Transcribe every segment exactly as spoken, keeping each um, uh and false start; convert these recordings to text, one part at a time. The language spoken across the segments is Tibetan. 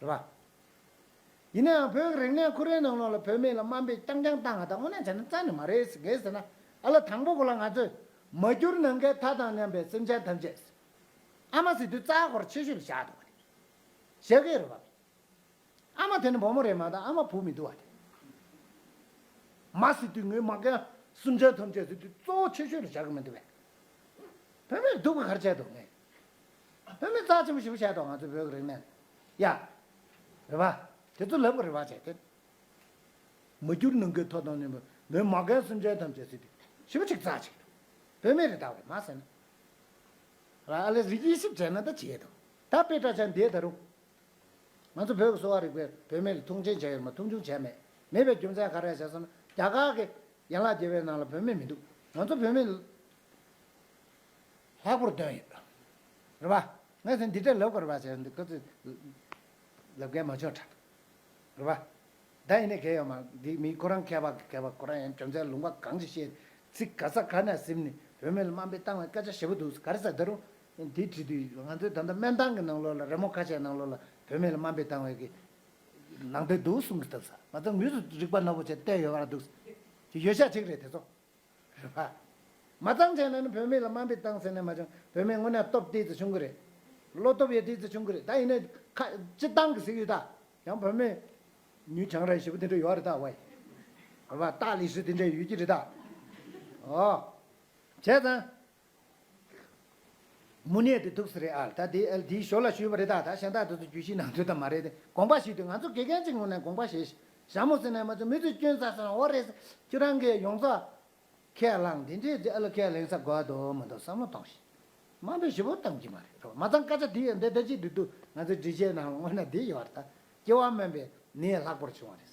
རེད་བ། ཡིན་ན་ཡང་བོད་ཀྱི་རིག་གནས་ཁོ་རའི་ནང་ལོགས་ལ་བུད་མེད་ལ་དམའ་འབེབས་རྐྱང་རྐྱང་བཏང་བ་དང་དངོས་གནས་བྱས་ན་རྩ་ནས་མ་རེད་ཟེར། གང་ཡིན་ཟེར་ན། ཨ་ལ་དང་པོ་གོ་ལ་ང་ཚོས་མ་གྱུར་ནམ་མཁའི་མཐའ་དང་མཉམ་པའི་སེམས་ཅན་ཐམས་ཅད། ཨ་མ་ཟེར་དུས་རྩ་སྐོར་ཆེ་ཤོས་ལ་བཞག་འདུག་བ་རེད། བཞག་གི་རེད་བ། ཨ་མ་དེ་ནི་བུ་མོ་རེད་མ་གཏོགས་ཨ་མ་བུ་མི་འདུག་བ་དེ། མ་ཟེར་དུས་ངའི་མ་རྒན་སུམ་ཆ་ཐམས་ཅད་ཟེར་དུས་གཙོ་བོ་ཆེ་ཤོས་ལ་བཞག་གི་མི་འདུག་བས། བུད་མེད་སྡུག་པ་ག་རེ་བྱས་འདུག་ངས། བུད་མེད་རྩ་ཆེན་པོ་ཞེ་པོ་བྱས་འདུག་ང་ཚོའི་བོད་ཀྱི་རིག་གནས་ལ། ཡ། རེད་བ། དེ་ཚོ་ལབ་དགོས་རེད་བ་བྱས་ཏེ། མ་གྱུར་ནམ་མཁའི་མཐའ་དང་མཉམ་པའི་ངའི་མ་རྒན་སུམ་ཆ་ཐམས་ཅད་ཟེར་དུས་ཞེ་པོ་ཅིག་རྩ་ཆེ་གི་འདུག་བུད་མེད་རེད་ད་བས་མ་ཟེར་ན། ར་ཨ་ལས་རིགས་དབྱེ་ཞིབ་བྱས་ན་ད་བྱས་འདུག་ད་དཔེ་སྐྲ་ཆ་འདིའི་ད་རུང་། ང་ཚོ་བོད་ཀྱི་གསོ་བ་རིག་པས་བུད་མེད་ལ་མཐོང་ཆེན་བྱས་ཡོད་མ་མཐོང་ཆུང་བྱས་མེད། མེད་པའི་རྒྱུ་མཚན་ག་རེ་བྱས་སོང་ན་རྒྱ་གར་གྱི་ཡན་ལག་བརྒྱད་པའི་ནང་ལ་བུད་མེད་མི་འདུག་ང་ཚོ་བུད་མེད་ལྷག་པར་སྟོན་ཡོད། རེད་པ། ངས་ཟེར་འདི་འདྲ་ལབ་དགོས་རེད་པ་བྱས་འདི་ཁ་ཚོས་ལབ་མཁན་མ་བྱུང་དྲ། རེད་པ། ད་ཡིན་ནའི་གལ་ཡོད་མ་རེད། འདི་མི་ཁོ་རང་མཁས་པ་གི་མཁས་པ་ཁོ་རང་ཡང་རྒྱུ་མཚན་ལུང་པ་གང་ཞིག་བཤད། ཚིག་ག་ས་ག་ནས་ཟིན་ནས་བུད་མེད་ལ་དམའ་འབེབས་བཏང་བའི་སྐད་ཆ་ཞེ་པོ་འདུག་ག་རེ་ཟེར་ད་རུང་། འདི་བྲིས་དུས་ང་ཚོའི་ད་ལྟ་སྨན་ཐང་གི་ནང་ལོགས་ལ་རི་མོ་ཁ་ཤས་ནང་ལོགས་ལ་བུད་མེད་ལ་དམའ་འབེབས་བཏང་བའི་གི་ནང་དོན་འདུག་གསུང་གི་འདུག་ས། ང་ཚོ་དངོས་སུ་རིག་པ་རྣོ་པོ་བྱས་བལྟས་ཡོད་པ་འདུག་ཅིག་ཡོད་ཤ་ཅིག་རེད་དེ་ཚོ། རེད་པ། མ་ཚང་བྱས་ན་ནི་བུད་མེད་ལ་དམའ་འབེབས་བཏང་ཟེར་ནས་མ་བྱུང་། བུད་མེད་དངོས་གནས་སྟོབས་ཏོག་ཙམ་ཆུང་གི་རེད། བློ་སྟོབས་ཡོད་ཏོག་ཙམ་ཆུང་གི་རེད། ད་ཡིན་ནའི་ཁ་སྤྱིར་བཏང་གི་ཟེར་གི་ཡོད་ད། ཡང་བུད་མེད་ཉུལ་བྱང་ར་ཞེ་པོ་དེ་འདྲ་ཡོད་རེད་ད་ཝའི། རེད་པ། སྟག་ལི་ཤི་དེ་འདྲ་ཡོད་ཀྱི་རེད་ད། ཨོ། བྱས་ཙང་། དམུ་ནས་དེ་འདུག་སེ་རེད་ཨ། ད་དེ་ཨ་དེའི་ཞོར་ལ་ཞུས་པ་རེད་ད། ད་གཞན་དག་དེ་ཚོ་བརྗོད་གཞི་ནང་དོན་དང་མ་རེད་དེ། དགོངས་པ་བཞེས་དུས་ང་ཚོ་དགེ་རྒན་གཅིག་ངོས་ནས་དགོངས་པ་བཞེས། ཞྭ་མོ་ཟེར་ནས་མ་ཚོ་མི་ཚོས་སྐྱོན་ཟ་སོང་ན་འོ་རེད། ཁྱོད་རང་གིས་ཡོངས་རྫོགས་ཁས་བླངས་དེ་འདྲའི་ཨ་ལ་ཁས་ལེན་ས་དགོས་འདུག་མི་འདུག་བསམ་བློ་གཏོང་ཞིག་དམའ་འབེབས་ཞེ་པོ་བཏང་གི་མ་རེད་རོ། མ་ཚང་སྐད་ཆ་དེ་ཡང་འདི་ད་ཅི་འདི་འདུག་ང་ཚོའི་སྒྲིག་གཞིའི་ནང་ལ་དངོས་གནས་འདི་ཡོད་རེད་ད། སྐྱེ་བ་སྨིན་པའི་ནད་ལྷག་པར་བྱུང་བ་རེད།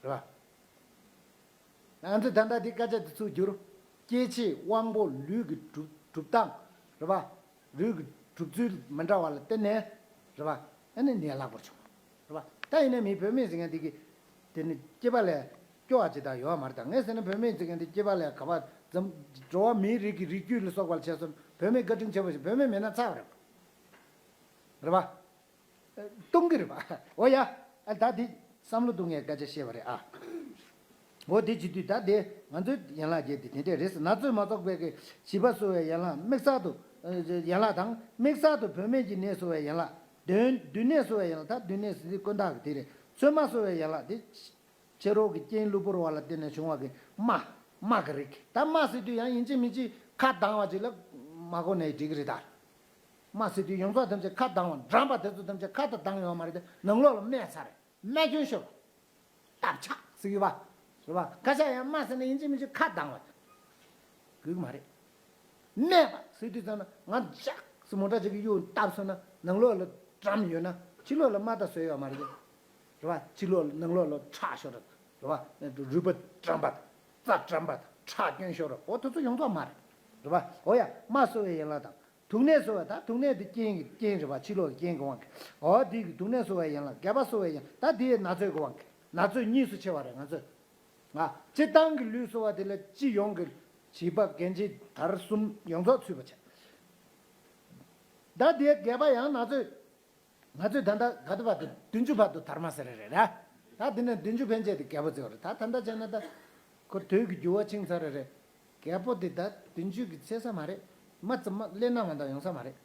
རེད་པ། ང་ཚོས་ད་ལྟ་འདི་སྐད་ཆ་འདི་ཚུར་བསྒྱུར། སྐྱེ་མཆེད་དབང་པོ་ལུས་ཀྱི་གྲུབ་གྲུབ་སྟངས། རེད་པ། ལུས་ཀྱི་གྲུབ་ཚུལ་མི་འདྲ་བ་ལ་བརྟེན་ནས། རེད་པ། ཨ་ནི་ནད་ལྷག་པར་བྱུང་། རེད་པ། ད་ཡིན་ནའི་མི་བུད་མེད་ཟེར་མཁན་འདི་གི། དེ་ནི་སྐྱེས་པ་ལས་སྐྱོ་བ་ཅི་དག་ཡོད་མ་རེད་ད། ངས་ཟེར་ན་བུད་མེད་ཟེར་མཁན་འདི་སྐྱེས་པ་ལས་ག་པ་འཛམ། འགྲོ་བ་མིའི་རིགས་ཀྱི་རིགས་རྒྱུད་ལ་སོགས་པ་ལ་བྱས་སོང་བུད་མེད་བཀའ་དྲིན་ཆེ་བ་ཞིག་བུད་མེད་མེད་ན་ཚར་བ་རེད། རེད་པ། གཏོང་གི་རེད་པ། འོ་ཡ། ཨ་ད་འདི་བསམ་བློ་གཏོང་ངས་སྐད་ཆ་བཤད་པ་རེད་ཨ། འོ་དེ་བྱེད་དུས་ད་དེ་ང་ཚོའི་ཡན་ལག་བརྒྱད་དེ་དེ་འདྲས་རེད། ན་ཚོད་མ་རྫོགས་པའི་གི་བྱིས་པ་གསོ་བའི་ཡན་ལག་དམིགས་བསལ་དུ། ཡན་ལག་དང་དམིགས་བསལ་དུ་བུད་མེད་ཀྱི་ནད་གསོ་བའི་ཡན་ལག་དོན་སྡུད་ནད་གསོ་བའི་ཡན་ལག་ད་སྡུད་ནད་ཟེར་དུས་དཀོན་ཐག་གི་དེ་རེད། ཚོད་མ་གསོ་བའི་ཡན་ལག་དེ། ཕྱི་རོལ་གྱི་རྐྱེན་གློ་བུར་བ་ལ་བརྟེན་ནས་བྱུང་བ་གི་རྨ། རྨ་གི་རིགས། ད་རྨ་ཟེར་དུས་ཡང་ཡིན་གཅིག་མིན་གཅིག་ཁ་གདངས་པ་ཅིག་ལ་མ་གོ་ནས་འགྲིག་གི་རེད་ད། རྨ་ཟེར་དུས་ཡོངས་རྫོགས་ཐམས་ཅད་ཁ་གདངས་པ་འགྲམ་པ་དེ་ཚོ་ཐམས་ཅད་ཁ་དང་གདངས་ཡོད་མ་རེད་དེ་ནང་ལོགས་ལ་རྨས་ཚར་རེད། རྨས་སྐྱོན་ཤོར་བ། བཏབ་ཆག་ཟེར་གི་ཡོད་པ། རེད་པ། ཁ་ཤས་ཡང་རྨ་ཟེར་ན་ཡིན་གཅིག་མིན་གཅིག་ཁ་གདངས་པ། དགོས་ཀྱི་མ་རེད། རྨས་པ་ཟེར་དུས་ཙམ་ན་ང་ཇག་སེ་མོ་ཊ་ཅིག་གི་གཡུག་བཏབ་སོང་ན་ནང་ལོགས་ལ་འགྲམ་ཡོད་ན་ཕྱི་ལོགས་ལ་རྨ་ད་བཟོས་ཡོད་མ་རེད། རེད་པ། ཕྱི་ལོགས་ལ་ནང་ལོགས་ལ་ཁྲག་ཤོར་རེད། རེད་པ། རུས་པ་འགྲམ་པ་དང་རྩ་འགྲམ་པ་དང་ཁྲག་སྐྱོན་ཤོར་རེད། འོ་དེ་ཚོ་ཡོངས་རྫོགས་རྨ་རེད། རེད་པ། འོ་ཡ་རྨ་གསོ་བའི་ཡན་ལག་དང་། དུག་ནད་གསོ་བ་ད་དུག་ནད་དེ་རྐྱེན་གྱི་རྐྱེན་གྱི་བ་ཕྱི་ལོགས་ཀྱི་རྐྱེན་གྱི་དབང་གིས། འོ་དེ་གི་དུག་ནད་གསོ་བའི་ཡན་ལག་སྒལ་པ་གསོ་བའི་ཡན་ད་དེའི་ན་ཚོད་ཀྱི་དབང་གིས་ན་ཚོད་གཉིས་སུ་ཕྱེ་བ་རེད་ང་ཚོས། ང་སྤྱིར་བཏང་གི་ལུས་གསོ་བ་དེ་ལ་སྤྱི་ཡོངས་ཀྱི་བྱིས་པ་རྒན་བྱིས་དར་གསུམ་ཡོངས་རྫོགས་ཚུད་པ་བྱས། ད་དེའི་སྒལ་པ་ཡང་ན་ཚོད། ང་ཚོས་ད་ལྟ་ག་དུ་བར་དུ་བདུན་ཅུ་བར་དུ་དར་མ་ཟེར་རེད་ར། ད་དེ་ནས་བདུན་ཅུ་ཕན་ཆད་དེ་རྒྱལ་པོ་བརྩི་བ་རེད། ད་ད་ལྟ་བྱས་ན་ད་ཁོ་དུས་ཀྱི་འགྱུར་བ་ཕྱིན་ཚར་རེད་རེད། རྒྱལ་པོ་དེ་ད་བདུན་ཅུ་གི་ཚེ་ས་མ་རེད། མ་ཙམ་མ་ཀླད་ན་མ་འདང་ཡོང་ས་མ་རེད།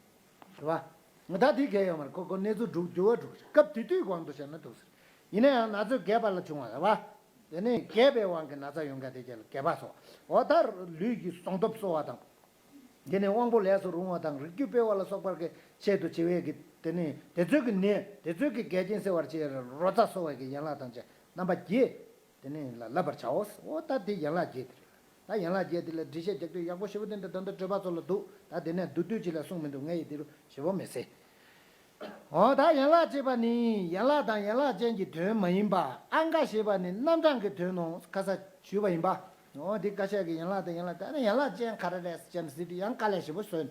རེད་བ། ང་ད་དེ་གལ་ཡོད་མ་རེད། ཁོ་ཁོ་གནས་ཚུལ་འགྲུབ་འགྱུར་བ་འགྲུབ་རེད། སྐབས་དེ་དུས་དབང་དུ་བྱས་ན་འདུག་ཟེར། ཡིན་ན་ཡང་ན་ཚོད་རྒས་པ་ལ་བྱུང་བ་རེད་བ། དེ་ནས་རྒས་པའི་དབང་གིས་ན་ཚ་ཡོང་མཁན་དེ་རྒྱལ་རྒས་པ་སོགས་འོ་ད་ལུས་ཀྱི་ཟུངས་སྟོབས་གསོ་བ་དང་། དེ་ནས་དབང་པོ་ལས་སུ་རུང་བ་དང་རིགས་རྒྱུད་སྤེལ་བ་ལ་སོགས་པར་གྱི་ཆེད་དུ་བྱེད་པའི་གི་དེ་ནས་དེ་ཚོའི་གི་ནད་དེ་ཚོའི་གི་འགལ་རྐྱེན་སེལ་བར་བྱེད་རོ་ཙ་གསོ་བའི་གི་ཡན་ལག་དང་བཅས་རྣམ་པ་བརྒྱད་དེ་ནས་ལ་བསླབ་པར་བྱའོ། འོ་ད་དེ་ཡན་ལག་བརྒྱད་དེ་རེད། ད་ཡན་ལག་བརྒྱད་དེ་ལ་འགྲེལ་བཤད་རྒྱག་དུས་ཡག་པོ་ཞེ་པོ་དེ་འདྲ་ད་ལྟ་གྲོད་པ་ཚོ་ལ་འདུག་ད་དེ་ནས་བསྡུས་བསྡུས་ཅིག་ལ་གསུངས་མི་འདུག་ངས་ཡི་དེ་རུ་ཞེ་པོ་མི་ཟེར། འོ་ད་ཡན་ལག་ཅེས་པ་ནི་ཡན་ལག་དང་ཡན་ལག་ཅན་གྱི་དོན་མ་ཡིན་པ་ཨང་ཀ་ཞེས་པ་ནི་རྣམ་གྲངས་ཀྱི་དོན་ནོ་ཁ་ས་ཞུས་པ་ཡིན་པ། འོ་འདི་ཀ་ཤས་ཀྱི་ཡན་ལག་དང་ཡན་ལག་ད་ནི་ཡན་ལག་ཅན་ག་རེ་རེད་ཅེས་ཟེར་དུས་ཡང་དཀའ་ལས་ཞེ་པོ་བཟོས།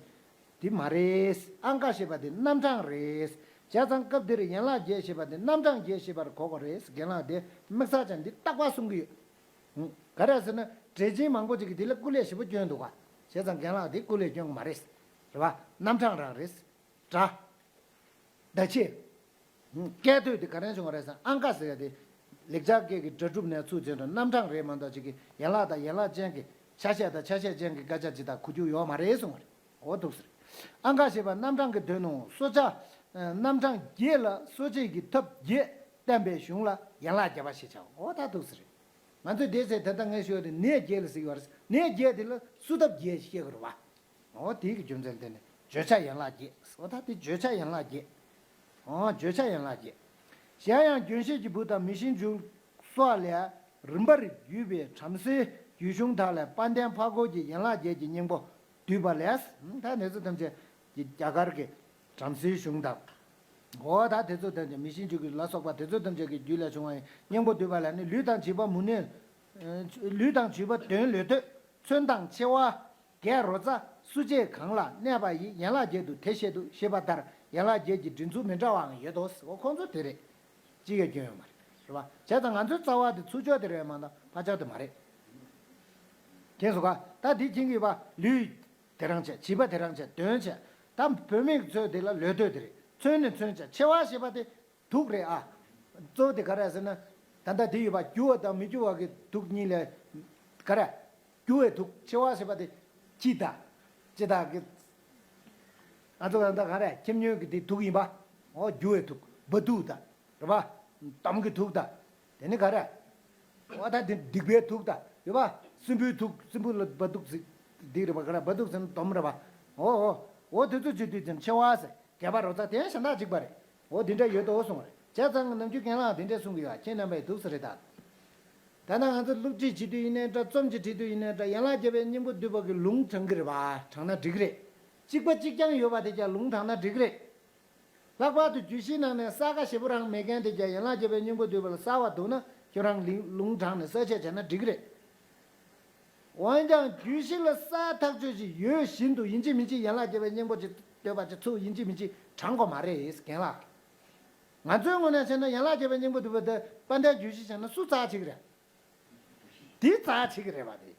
འདི་མ་རེད། ཨང་ཀ་ཞེས་པ་དེ་རྣམ་གྲངས་རེད། བྱས་ཙང་སྐབས་འདིར་ཡན་ལག་བརྒྱད་ཞེས་པ་དེ་རྣམ་གྲངས་བརྒྱད་ཞེས་པར་གོ་དགོས་རེད། རྒན་ལགས་དེ་དམིགས་བསལ་ཅན་འདི་རྟག་པར་གསུང་གི་ཡོད། ག་རེ་ཟེར་ན་འགྲེལ་ཆེན་མང་པོ་ཅིག་གིས་འདི་ལ་སྐུ་ལས་ཞེ་པོ་སྐྱོན་འདུག་ག་བྱས་ཙང་རྒན་ལགས་འདི་སྐུ་ལས་སྐྱོན་གི་མ་རེད། རེད་བ། རྣམ་གྲངས་རང་རེད། སྒྲ། བརྡ་ཆད། སྐད་དོད་དེ་ག་རེ་བྱུང་བ་རེད་ཟེར་ན། ཨང་ཀ་ཟེར་ཡ་དེ་ལེགས་སྦྱར་སྐད་ཀྱི་སྒྲ་གྲུབ་ནས་ཚུར་བྱས་ན་རྣམ་གྲངས་རེད་མ་གཏོགས་ཅིག་གི་ཡན་ལག་དང་ཡན་ལག་ཅན་གྱི་ཆ་ཤས་དང་ཆ་ཤས་ཅན་གྱི་སྐད་ཆ་ཇི་ལྟར་གོ་རྒྱུ་ཡོད་མ་རེད་གསུངས་པ་རེད། འོ་འདུག་ཟེར། ཨང་ཀ་ཞེས་པ་རྣམ་གྲངས་ཀྱི་དོན་ནོ། གསོ་བྱ་རྣམ་གྲངས་བརྒྱད་ལ་གསོ་བྱེད་ཀྱི་ཐབས་བརྒྱད་བསྟན་པའི་གཞུང་ལ་ཡན་ལག་བརྒྱད་པ་ཞེས་བྱའོ། འོ་ད་འདུག་ཟེར། ང་ཚོས་དེའི་ཚེ་ད་ལྟ་ངས་ཞུས་པ་དེ་ནད་བརྒྱད་ལ་ཟེར་གྱི་ཡོད་རེད། ནད་བརྒྱད་དེ་ལ་གསོ་ཐབས་བརྒྱད་བཤད་ཀྱི་རེད་བ། འོ་དེའི་གི་རྒྱུ་མཚན་དེ་ནི་བརྗོད་བྱ་ཡན་ལག་བརྒྱད། འོ་ད་དེ་བརྗོད་བྱ་ཡན་ལག་བརྒྱད། འོ་བརྗོད་བྱ་ཡན་ལག་བརྒྱད། གཞན་ཡང་རྒྱུན་ཤེས་ཀྱི་བུ་དང་མི་ཤིན་འབྱུང་སོགས་ལས་རིམ་པར་བརྒྱུད་པའི་བྲམ་ཟེའི་རྒྱུད་གཞུང་དག་ལས་དཔལ་ལྡན་འཕགས་སྐོར་གྱི་ཡན་ལག་བརྒྱད་ཀྱི་སྙིང་པོ་བསྡུས་པ་ལས། ད་དེ་ཚོ་ཐམས་ཅད་ཀྱི་རྒྱ་གར་གྱི་བྲམ་ཟེའི་གཞུང་དང་། འོ་ད་དེ་ཚོ་ཐམས་ཅད་མི་ཤིན་འབྱུང་གི་ལ་སོགས་པ་དེ་ཚོ་ཐམས་ཅད་ཀྱི་རྒྱུད་ལས་བྱུང་བ་ཡི་སྙིང་པོ་བསྡུས་པ་ལས་ནི། ལུས་དང་བྱིས་པ་མུ་ནེ། ལུས་དང་བྱིས་པ་དོན་ལས་ཐོས། མཚོན་དང་མཆེ་བ། རྒྱས་རོ་ཙ་སུ་ཅེ་གང་ལ་གནས་པ་ཡི་ཡན་ལག་བརྒྱད་དུ་དེ་བཤད་དུ་ཞེས་པ་ལྟར་ཡན་ལག་བརྒྱད་ཀྱི་སྒྲིག་ཚུལ་མི་འདྲ་བའང་ཡོད་དོ། འོ་ཁོང་ཚོ་དེ་རེད། ཅི་ཡང་སྐྱོན་ཡོད་མ་རེད། རེད་བ། བྱས་ཙང་ང་ཚོའི་རྩ་བ་དེ་ཚུར་ཕྱོགས་དེ་རེད་མ་གཏོགས་ཕར་ཕྱོགས་དེ་མ་རེད། མཁྱེན་སོང་ག་ད་དེ་མཁྱེན་གྱི་ཡོད་པ། ལུས་དེ་རང་བྱས། བྱིས་པ་དེ་རང་བྱས། དོན་བྱས། ད་བུད་མེད་ཀྱི་ཚོད་དེ་ལ་ལོས་ལྟོས་དེ་རེད། མཚོན་ནི་མཚོན་བྱས། མཆེ་བ་ཞེས་པ་དེ་དུག་རེད་ཨ། གཙོ་བོ་དེ་ག་རེ་ཟེར་ན། ད་ལྟ་དེ་ཡོད་པ། རྒྱུ་བ་དང་མི་རྒྱུ་བ་གི་དུག་གཉིས་ལས། ག་རེ། རྒྱུ་བའི་དུག་མཆེ་བ་ཞེས་པ་དེ་ཁྱི་དང་། ཅི་དང་གི། ང་ཚོ་ད་ལྟ་ག་རེ། ཁྱི་སྨྱོན་གྱི་དེ་དུག་ཡིན་པ། འོ་རྒྱུ་བའི་དུག་འབའ་དུག་དང་། རེད་པ། དོམ་གྱི་དུག་དང་། དེ་ནི་ག་རེ། འོ་ད་དེ་སྡིག་པའི་དུག་དང་ཡོད་པ། སྲིན་པོའི་དུག་སྲིན་པོ་ལ་འབའ་དུག་ཟེར། འདི་རེད་པ། ག་རེ། འབའ་དུག་ཟེར་ན་དོམ་རེད་པ། འོ་འོ། འོ་དེ་ཚོ་བྱེད་དུས་ཙམ་མཆེ་བ་ཟེར། རྒྱས་པ་རོ་ཙ་དེ་ཡང་གཞན་དག་གཅིག་པ་རེད། འོ་དེ་འདྲ་ཡོད་དོ་གསུངས་པ་རེད། བྱས་ཙང་ནམ་རྒྱུན་རྒན་ལགས་དེ་འདྲས་གསུང་གི་ཡོད། ཁྱེད་རྣམ་པས་འདུག་ས་རེད་ད། ད་ནང་ང་ཚོ་སློབ་ཁྲིད་བྱེད་དུས་ཡིན་ནའི་འདྲ། རྩོམ་ཅིག་བྲིས་དུས་ཡིན་ནའི་འདྲ། ཡན་ལག་བརྒྱད་པའི་སྙིང་པོ་བསྡུས་པ་གི་ལུང་དྲངས་ཀྱི་རེད་པ། དྲངས་ན་འགྲིག་གི་རེད། གཅིག་པ་གཅིག་རྐྱང་ཡོད་པ་དེ་ཀྱང་ལུང་དྲངས་ན་འགྲིག་གི་རེད། ལྷག་པར་དུ་རྒྱུད་བཞིའི་ནང་ནས་གསལ་ཁ་ཞེ་པོ་རང་མེད་མཁན་དེ་ཀྱང་ཡན་ལག་བརྒྱད་པའི་སྙིང་པོ་བསྡུས་པ་ལ་གསལ་བ་འདུག་ན། ཁྱོད་རང་ལུང་དྲངས་ནས་གསལ་བཤད་བྱས་ན་འགྲིག་གི་རེད། འོན་ཀྱང་རྒྱུད་བཞི་ལ་གསལ་ཐག་ཆོད་ཅིག་ཡོད་བཞིན་དུ་ཡིན་གཅིག་མིན་གཅིག་ཡན་ལག་བརྒྱད་པའི་སྙིང་པོ་ཅིག་བསྡུས་པ་ཅིག་ཚུར་ཡིན་གཅིག་མིན་གཅིག་དྲངས་དགོས་མ་རེད་རྒན་ལགས། ང་ཚོའི་ངོས་ནས་བྱས་ན་ཡན་ལག་བརྒྱད་པའི་སྙིང་པོ་བསྡུས་པ་དེ་དཔལ་ལྡན་རྒྱུད་བཞི་བྱས་ན་སུ་རྩ་ཆེ་གི་རེད། དེ་རྩ་ཆེ་གི་རེད་པ་དེ།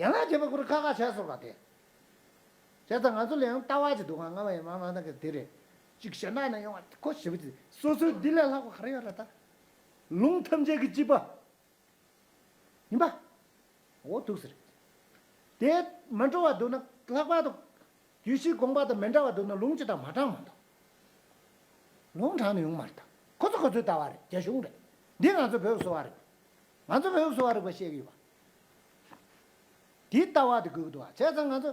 ཡན་ལག་བརྒྱད་པ་ཁོ་རང་ཁག་ཁག་བྱས་སོང་བ་དེ། བྱས་ཙང་ང་ཚོ་ལ་ཡང་ལྟ་བ་ཅིག་འདུག་ག་སྔ་མ་ཡིན་མ་མ་ན་གི་དེ་རེད། གཅིག་གཞན་དག་ནས་ཡོང་བ་ཁོ་ཞེ་པོ་ཅིག་སོ་སོའི་འདི་ལས་ལྷག་པ་ག་རེ་ཡོད་རེད་ད། ལུང་ཐམས་ཅད་ཀྱི་སྤྱི་པ། ཡིན་པ། འོ་འདུག་ཟེར། དེ་མ་འགྲོ་བ་འདུག་ན་ལྷག་པར་དུ། རྒྱུད་བཞིའི་དགོངས་པ་དང་མི་འདྲ་བ་འདུག་ན་ལུང་ཅི་དང་མ་དྲངས་མ་གཏོགས། ལུང་དྲངས་ནས་ཡོང་མ་རེད་ད། ཁོ་ཚོ་ཁོ་ཚོའི་ལྟ་བ་རེད། རྒྱ་གཞུང་རེད། འདི་ང་ཚོ་བོད་གསོ་བ་རེད། ང་ཚོ་བོད་གསོ་བ་རིག་པ་བཤད་ཀྱི་ཡོད་པ། དེའི་ལྟ་བ་དེ་དགོས་ཀྱི་འདུག་ཨ། བྱས་ཙང་ང་ཚོ་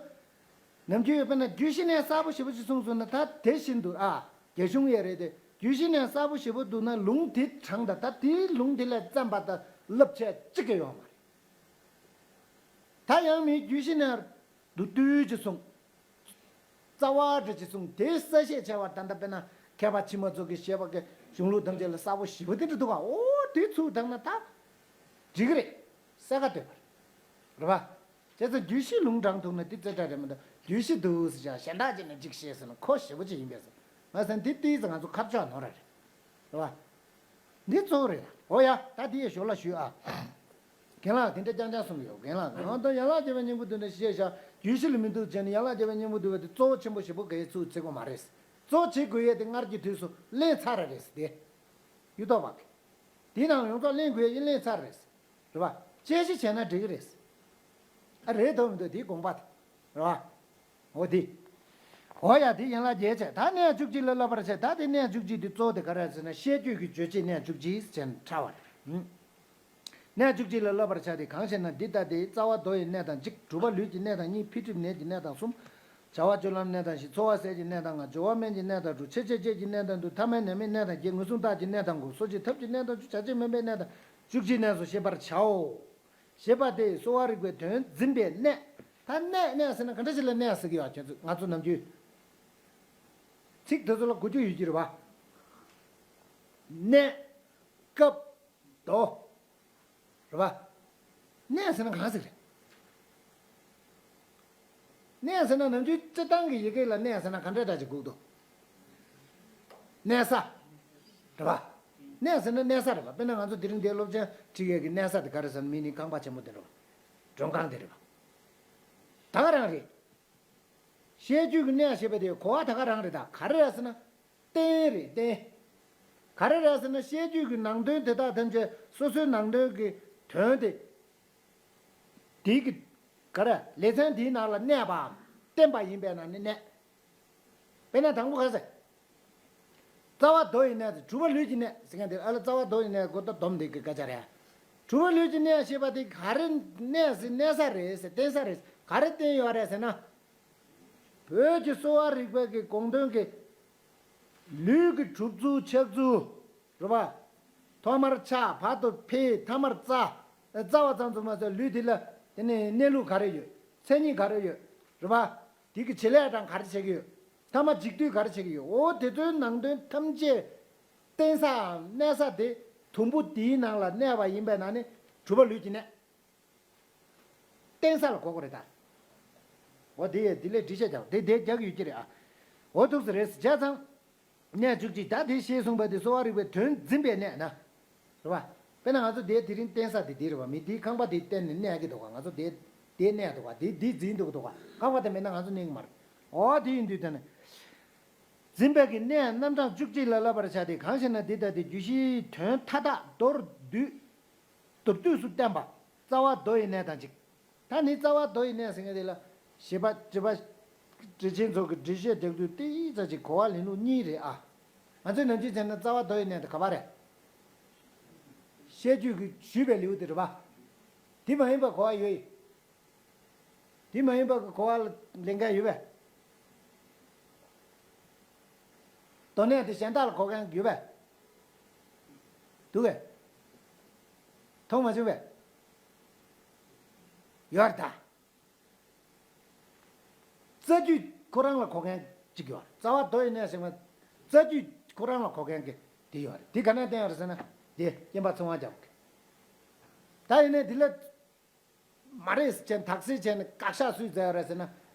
ནམ་རྒྱུན་ཡོད་པ་ན་རྒྱུད་བཞི་ནས་གསལ་པོ་ཞེ་པོ་ཅིག་གསུངས་སོང་ན་ད་དེ་བཞིན་དུ་ཨ། རྒྱ་གཞུང་ཡང་རེད་དེ། རྒྱུད་བཞི་ནས་གསལ་པོ་ཞེ་པོ་འདུག་ན་ལུང་དེ་དྲངས་དང་། ད་དེའི་ལུང་དེ་ལས་བརྩམས་པ་དང་བསླབ་བྱ་གཅིག་ཀྱང་ཡོད་མ་རེད། ད་ཡང་མིན་རྒྱུད་བཞི་ནས་བསྡུས་བསྡུས་ཅིག་གསུངས། རྩ་བ་འདྲ་ཅིག་གསུངས། དེའི་གསལ་བཤད་བྱས་པ་ད་ལྟ་དཔེར་ན་མཁས་པ་ཕྱི་མ་ཚོ་གིས་བཤད་པ་གི་གཞུང་ལུགས་ཐམས་ཅད་ལ་གསལ་པོ་ཞེ་པོ་དེ་འདྲ་འདུག་ག་འོ་དེ་ཚུར་བཏང་ན་ད་འགྲིག་གི་རེད། གསལ་ཁ་དོད་པ་རེད་པ། བྱས་ཙང་རྒྱུད་བཞི་ལུང་དྲངས་ཐུབ་ན་དེ་རྩེ་གྲ་རེད་མ་གཏོགས། རྒྱུད་བཞི་འདུག་ཟེར་བྱས་གཞན་དག་ཅིག་ནས་གཅིག་བཤད་ཟེར་ན་ཁོ་ཞེ་པོ་ཅིག་ཡིན་པས་ཟེར། ང་ཟེར་འདི་ཏིས་ང་ཚོ་ཁ་ཕྱོགས་ནོར་ར་རེད། རེད་པ། འདི་གཙོ་བོ་རེད། འོ་ཡ། ད་འདི་ཡི་ཞོར་ལ་ཞུས་ཨ། རྒན་ལགས་དེ་འདྲ་རྐྱང་རྐྱང་གསུང་གི་ཡོད། རྒན་ལགས་ང་ད་ཡན་ལག་བརྒྱད་པའི་སྙིང་པོ་འདི་འདྲ་བཤད་བཞག་རྒྱུད་བཞི་ལ་མི་འདུག་བྱས་ནས་ཡན་ལག་བརྒྱད་པའི་སྙིང་པོ་འདུག་པ་དེ་གཙོ་བོ་ཆེན་པོ་ཞེ་པོ་ག་ཡེ་ཚུར་བརྩི་དགོས་མ་རེད། གཙོ་བོ་བྱེད་དགོས་ཡས་དེ་སྔར་གྱི་དུས་སུ་གླེང་ཚར་ར་རེད་དེ། གཡུ་ཐོག་པ། དེའི་ནང་ལ་ཡོངས་རྫོགས་གླེང་དགོས་ཡས་གླེང་ཚར་རེད། རེད་པ། དཔྱད་གཞི་བྱས་ན་འགྲིག་གི་རེད། ཨ་རེད་འདུག་མི་འདུག་དེའི་དགོངས་པ་དེ། རེད་པ། འོ་དེ། འོ་ཡ། དེ་ཡན་ལག་བརྒྱད་བྱས། ད་གནས་བཅུ་གཅིག་ལ་སློབ་པར་བྱ། ད་དེ་གནས་བཅུ་གཅིག་དེ་གཙོ་བོ་དེ་ག་རེ་ཟེར་ན། བཤད་རྒྱུད་ཀྱི་རྗོད་བྱེད་གནས་བཅུ་གཅིག་ཅེས་ཕྲ་བ་རེད། གནས་བཅུ་གཅིག་ལ་སློབ་པར་བྱ་སྟེ། གང་ཞེ་ན། འདི་ལྟ་སྟེ། རྩ་བ་མདོ་ཡི་གནས་དང་གཅིག་གྲུབ་པ་ལུས་ཀྱི་གནས་དང་གཉིས། འཕེལ་འགྲིབ་ནད་ཀྱི་གནས་དང་གསུམ། བྱ་བ་སྤྱོད་ལམ་གནས་དང་བཞི། འཚོ་བ་ཟས་ཀྱི་གནས་དང་ལྔ། སྦྱོར་བ་སྨན་གྱི་གནས་དང་དྲུག། འཆི་བྱེད་བཅས་ཀྱི་གནས་དང་བདུན། ཐ་མལ་ནད་མེད་གནས་དང་བརྒྱད། ངན་སོང་རྟགས་ཀྱི་གནས་དང་དགུ། གསོ་བྱེད་ཐབས་ཀྱི་གནས་དང་བཅུ། བྱ་བྱེད་མུན་པའི་གནས་དང་བཅུ་གཅིག་གནས་སུ་ཤེས་པར་བྱའོ། ཞེས་པ་སྟེ་གསོ་བ་རིག་པའི་དོན་འཛིན་པའི་གནས། ད་གནས་གནས་ཟེར་ན་ག་འདྲ་ཞིག་ལ་གནས་ཟེར་གྱི་ཡོད། ཁྱོད་ཚོ་ང་ཚོ་ནམ་རྒྱུན་ཚིག་དེ་ཚོ་ལ་གོ་རྒྱུ་ཡོད་ཀྱི་རེད་པ། གནས། སྐབས། དོ། རེད་པ། གནས་ཟེར་ན་གང་ཟེར་རེད། གནས་ཟེར་ན་ནམ་རྒྱུན་སྤྱིར་བཏང་གི་ཡི་གེ་ལ་གནས་ཟེར་ན་ག་འདྲ་འདྲ་ཅིག་དགོས་འདུག་གནས་ས། རེད་པ། གནས་ཟེར་ན་གནས་ས་རེད་པ། དཔེར་ན་ང་ཚོ་དེ་རིང་འདིར་སློབ་ཚན་ཁྲིད་མཁན་གྱི་གནས་ས་དེ་ག་རེ་ཟེར་ན། མི་ནི་ཁང་པ་ཆེན་པོ་དེ་རེད་པ། མགྲོན་ཁང་དེ་རེད་པ། ད་ག་རང་རེད། བཤད་རྒྱུད་ཀྱི་གནས་ཞེས་པ་དེ་གོ་བ་ད་ག་རང་རེད། ད་ག་རེ་རེད་ཟེར་ན། རྟེན་རེད། རྟེན། ག་རེ་རེད་ཟེར་ན། བཤད་རྒྱུད་ཀྱི་ནང་དོན་དེ་དག་ཐམས་ཅད་སོ་སོའི་ནང་དོན་གྱི་དོན་དེ། དེའི་གི་ག་རེ། ལེ་ཚན་དེའི་ནང་ལ་གནས་པའམ་བརྟེན་པ་ཡིན་པས་ན་ནི་གནས། དཔེར་ན་དང་པོ་ག་ཟེར། རྩ་བ་མདོ་ཡི་གནས་དང་གྲུབ་པ་ལུས་ཀྱི་གནས་ཟེར་མཁན་དེ། ཨ་ལ། རྩ་བ་མདོ་ཡི་གནས་གོ་ད་སྡོམ་དེ་གི་སྐད་ཆ་རེད། གྲུབ་པ་ལུས་ཀྱི་གནས་ཞེས་པ་དེ་ག་རེ་གནས་ཟེར། གནས་ས་རེད་ཟེར། བརྟེན་ས་རེད། ག་རེ་བརྟེན་ཡོད་རེད་ཟེར་ན། བོད་ཀྱི་གསོ་བ་རིག་པའི་གི་དགོངས་དོན་གྱི་ལུས་ཀྱི་གྲུབ་ཚུལ་ཆགས་ཚུལ། རེད་པ། ཐོག་མར་ཆགས། བར་དུ་འཕེལ། ཐ་མར་རྩ། རྩ་བ་ཙམ་དུ་མ་ཟད་ལུས་དེ་ལ་དེ་ནས་གནས་ལུགས་ག་རེ་ཡོད། མཚན་ཉིད་ག་རེ་ཡོད། རེད་པ། དེ་གི་བྱེད་ལས་གྲངས་ག་རེ་བྱེད་ཀྱི་ཡོད། ཐ་མ་འཇིག་དུས་ག་རེ་བྱེད་ཀྱི་ཡོད། འོ་དེ་ཚོའི་ནང་དོན་ཐམས་ཅད་བརྟེན་སའམ་གནས་ས་དེ་དུམ་བུ་དེའི་ནང་ལ་གནས་པ་ཡིན་པས་ན་ནི་གྲུབ་པ་ལུས་ཀྱི་གནས། བརྟེན་ས་ལ་གོ་དགོས་རེད་ད། འོ་དེ་ཡས་དེ་ལས་འགྲེལ་བཤད་རྒྱག་དེ་དེ་རྒྱག་གི་ཡོད་ཀྱི་རེད་ཨ། འོ་ཐུགས་སུ་རེད་བྱས་ཙང་། གནས་བཅུ་གཅིག་ད་དེ་ཞེས་གསུངས་པ་དེ་གསོ་བ་རིག་པའི་དོན་འཛིན་པའི་གནས་ན། རེད་བ། དཔེར་ན་ང་ཚོ་དེ་དེ་རིང་བརྟེན་ས་དེ་དེ་རེད་བ། མི་དེའི་ཁང་པ་དེ་བརྟེན་ནས་གནས་ཀྱི་འདུག་ག་ང་ཚོ་དེ་དེ་གནས་འདུག་ག་དེ་དེ་འཛིན་འདུག་ག་འདུག་ག་ཁང་པ་དེ་མེད་ན་ང་ཚོ་གནས་ཀྱི་མ་རེད། འོ་དེ་ཡིན་དུས་ད་ནི། འཛིན་པའི་གི་གནས་རྣམ་གྲངས་བཅུ་གཅིག་ལ་བསླབ་པར་བྱ་སྟེ། གང་ཞེ་ན། འདི་ལྟ་སྟེ། རྒྱུད་བཞིའི་དོན་མཐའ་དག་མདོར་བསྡུས། མདོར་བསྡུས་སུ་བསྟན་པ། རྩ་བ་མདོ་ཡི་གནས་དང་གཅིག་ད་ནི་རྩ་བ་མདོ་ཡི་གནས་ཟེར་མཁན་དེ་ལ་བཞི་པ་བཅུ་པ་འགྲེལ་ཆེན་ཚོ་གི་འགྲེལ་བཤད་རྒྱག་དུས་ཏིག་ཙམ་ཅིག་གོ་བ་ལེན་ལུགས་གཉིས་རེད་ཨ། ང་ཚོས་ནམ་རྒྱུན་བྱས་ན་རྩ་བ་མདོ་ཡི་གནས་དེ་ག་པར་རེད། བཤད་རྒྱུད་ཀྱིས་ཞུས་པའི་ལེའུ་དེ་རེད་པ། དེ་མ་ཡིན་པ་གོ་བ་ཡོད་ཡིན། དེ་མ་ཡིན་པ་གི་གོ་བ་ལ་ལེན་མཁན་ཡོད་པས། མདོ་གནས་དེ་གཞན་དག་ལ་གོ་མཁན་ཡོད་པས། འདུག་གས། མཐོང་མ་བྱུང་པས། ཡོད་རེད་ད། རྩ་རྒྱུད་ཁོ་རང་ལ་གོ་མཁན་གཅིག་ཡོད་རེད། རྩ་བ་མདོ་ཡི་གནས་ཟེར་བ། རྩ་རྒྱུད་ཁོ་རང་ལ་གོ་མཁན་གྱི་དེ་ཡོད་རེད། དེ་ག་ནས་བསྟན་ཡོད་རེད་ཟེར་ན། དེ་སྐྱེམ་པ་ཚོང་བ་རྒྱག་གི། ད་ཡིན་ནའི་དེ་ལ། མ་རེད་ཟེར་བྱས་དག་སེལ་བྱས་ནས་བཀག་ཤག་སུས་བཟོས་ཡོད་རེད་ཟེར་ན།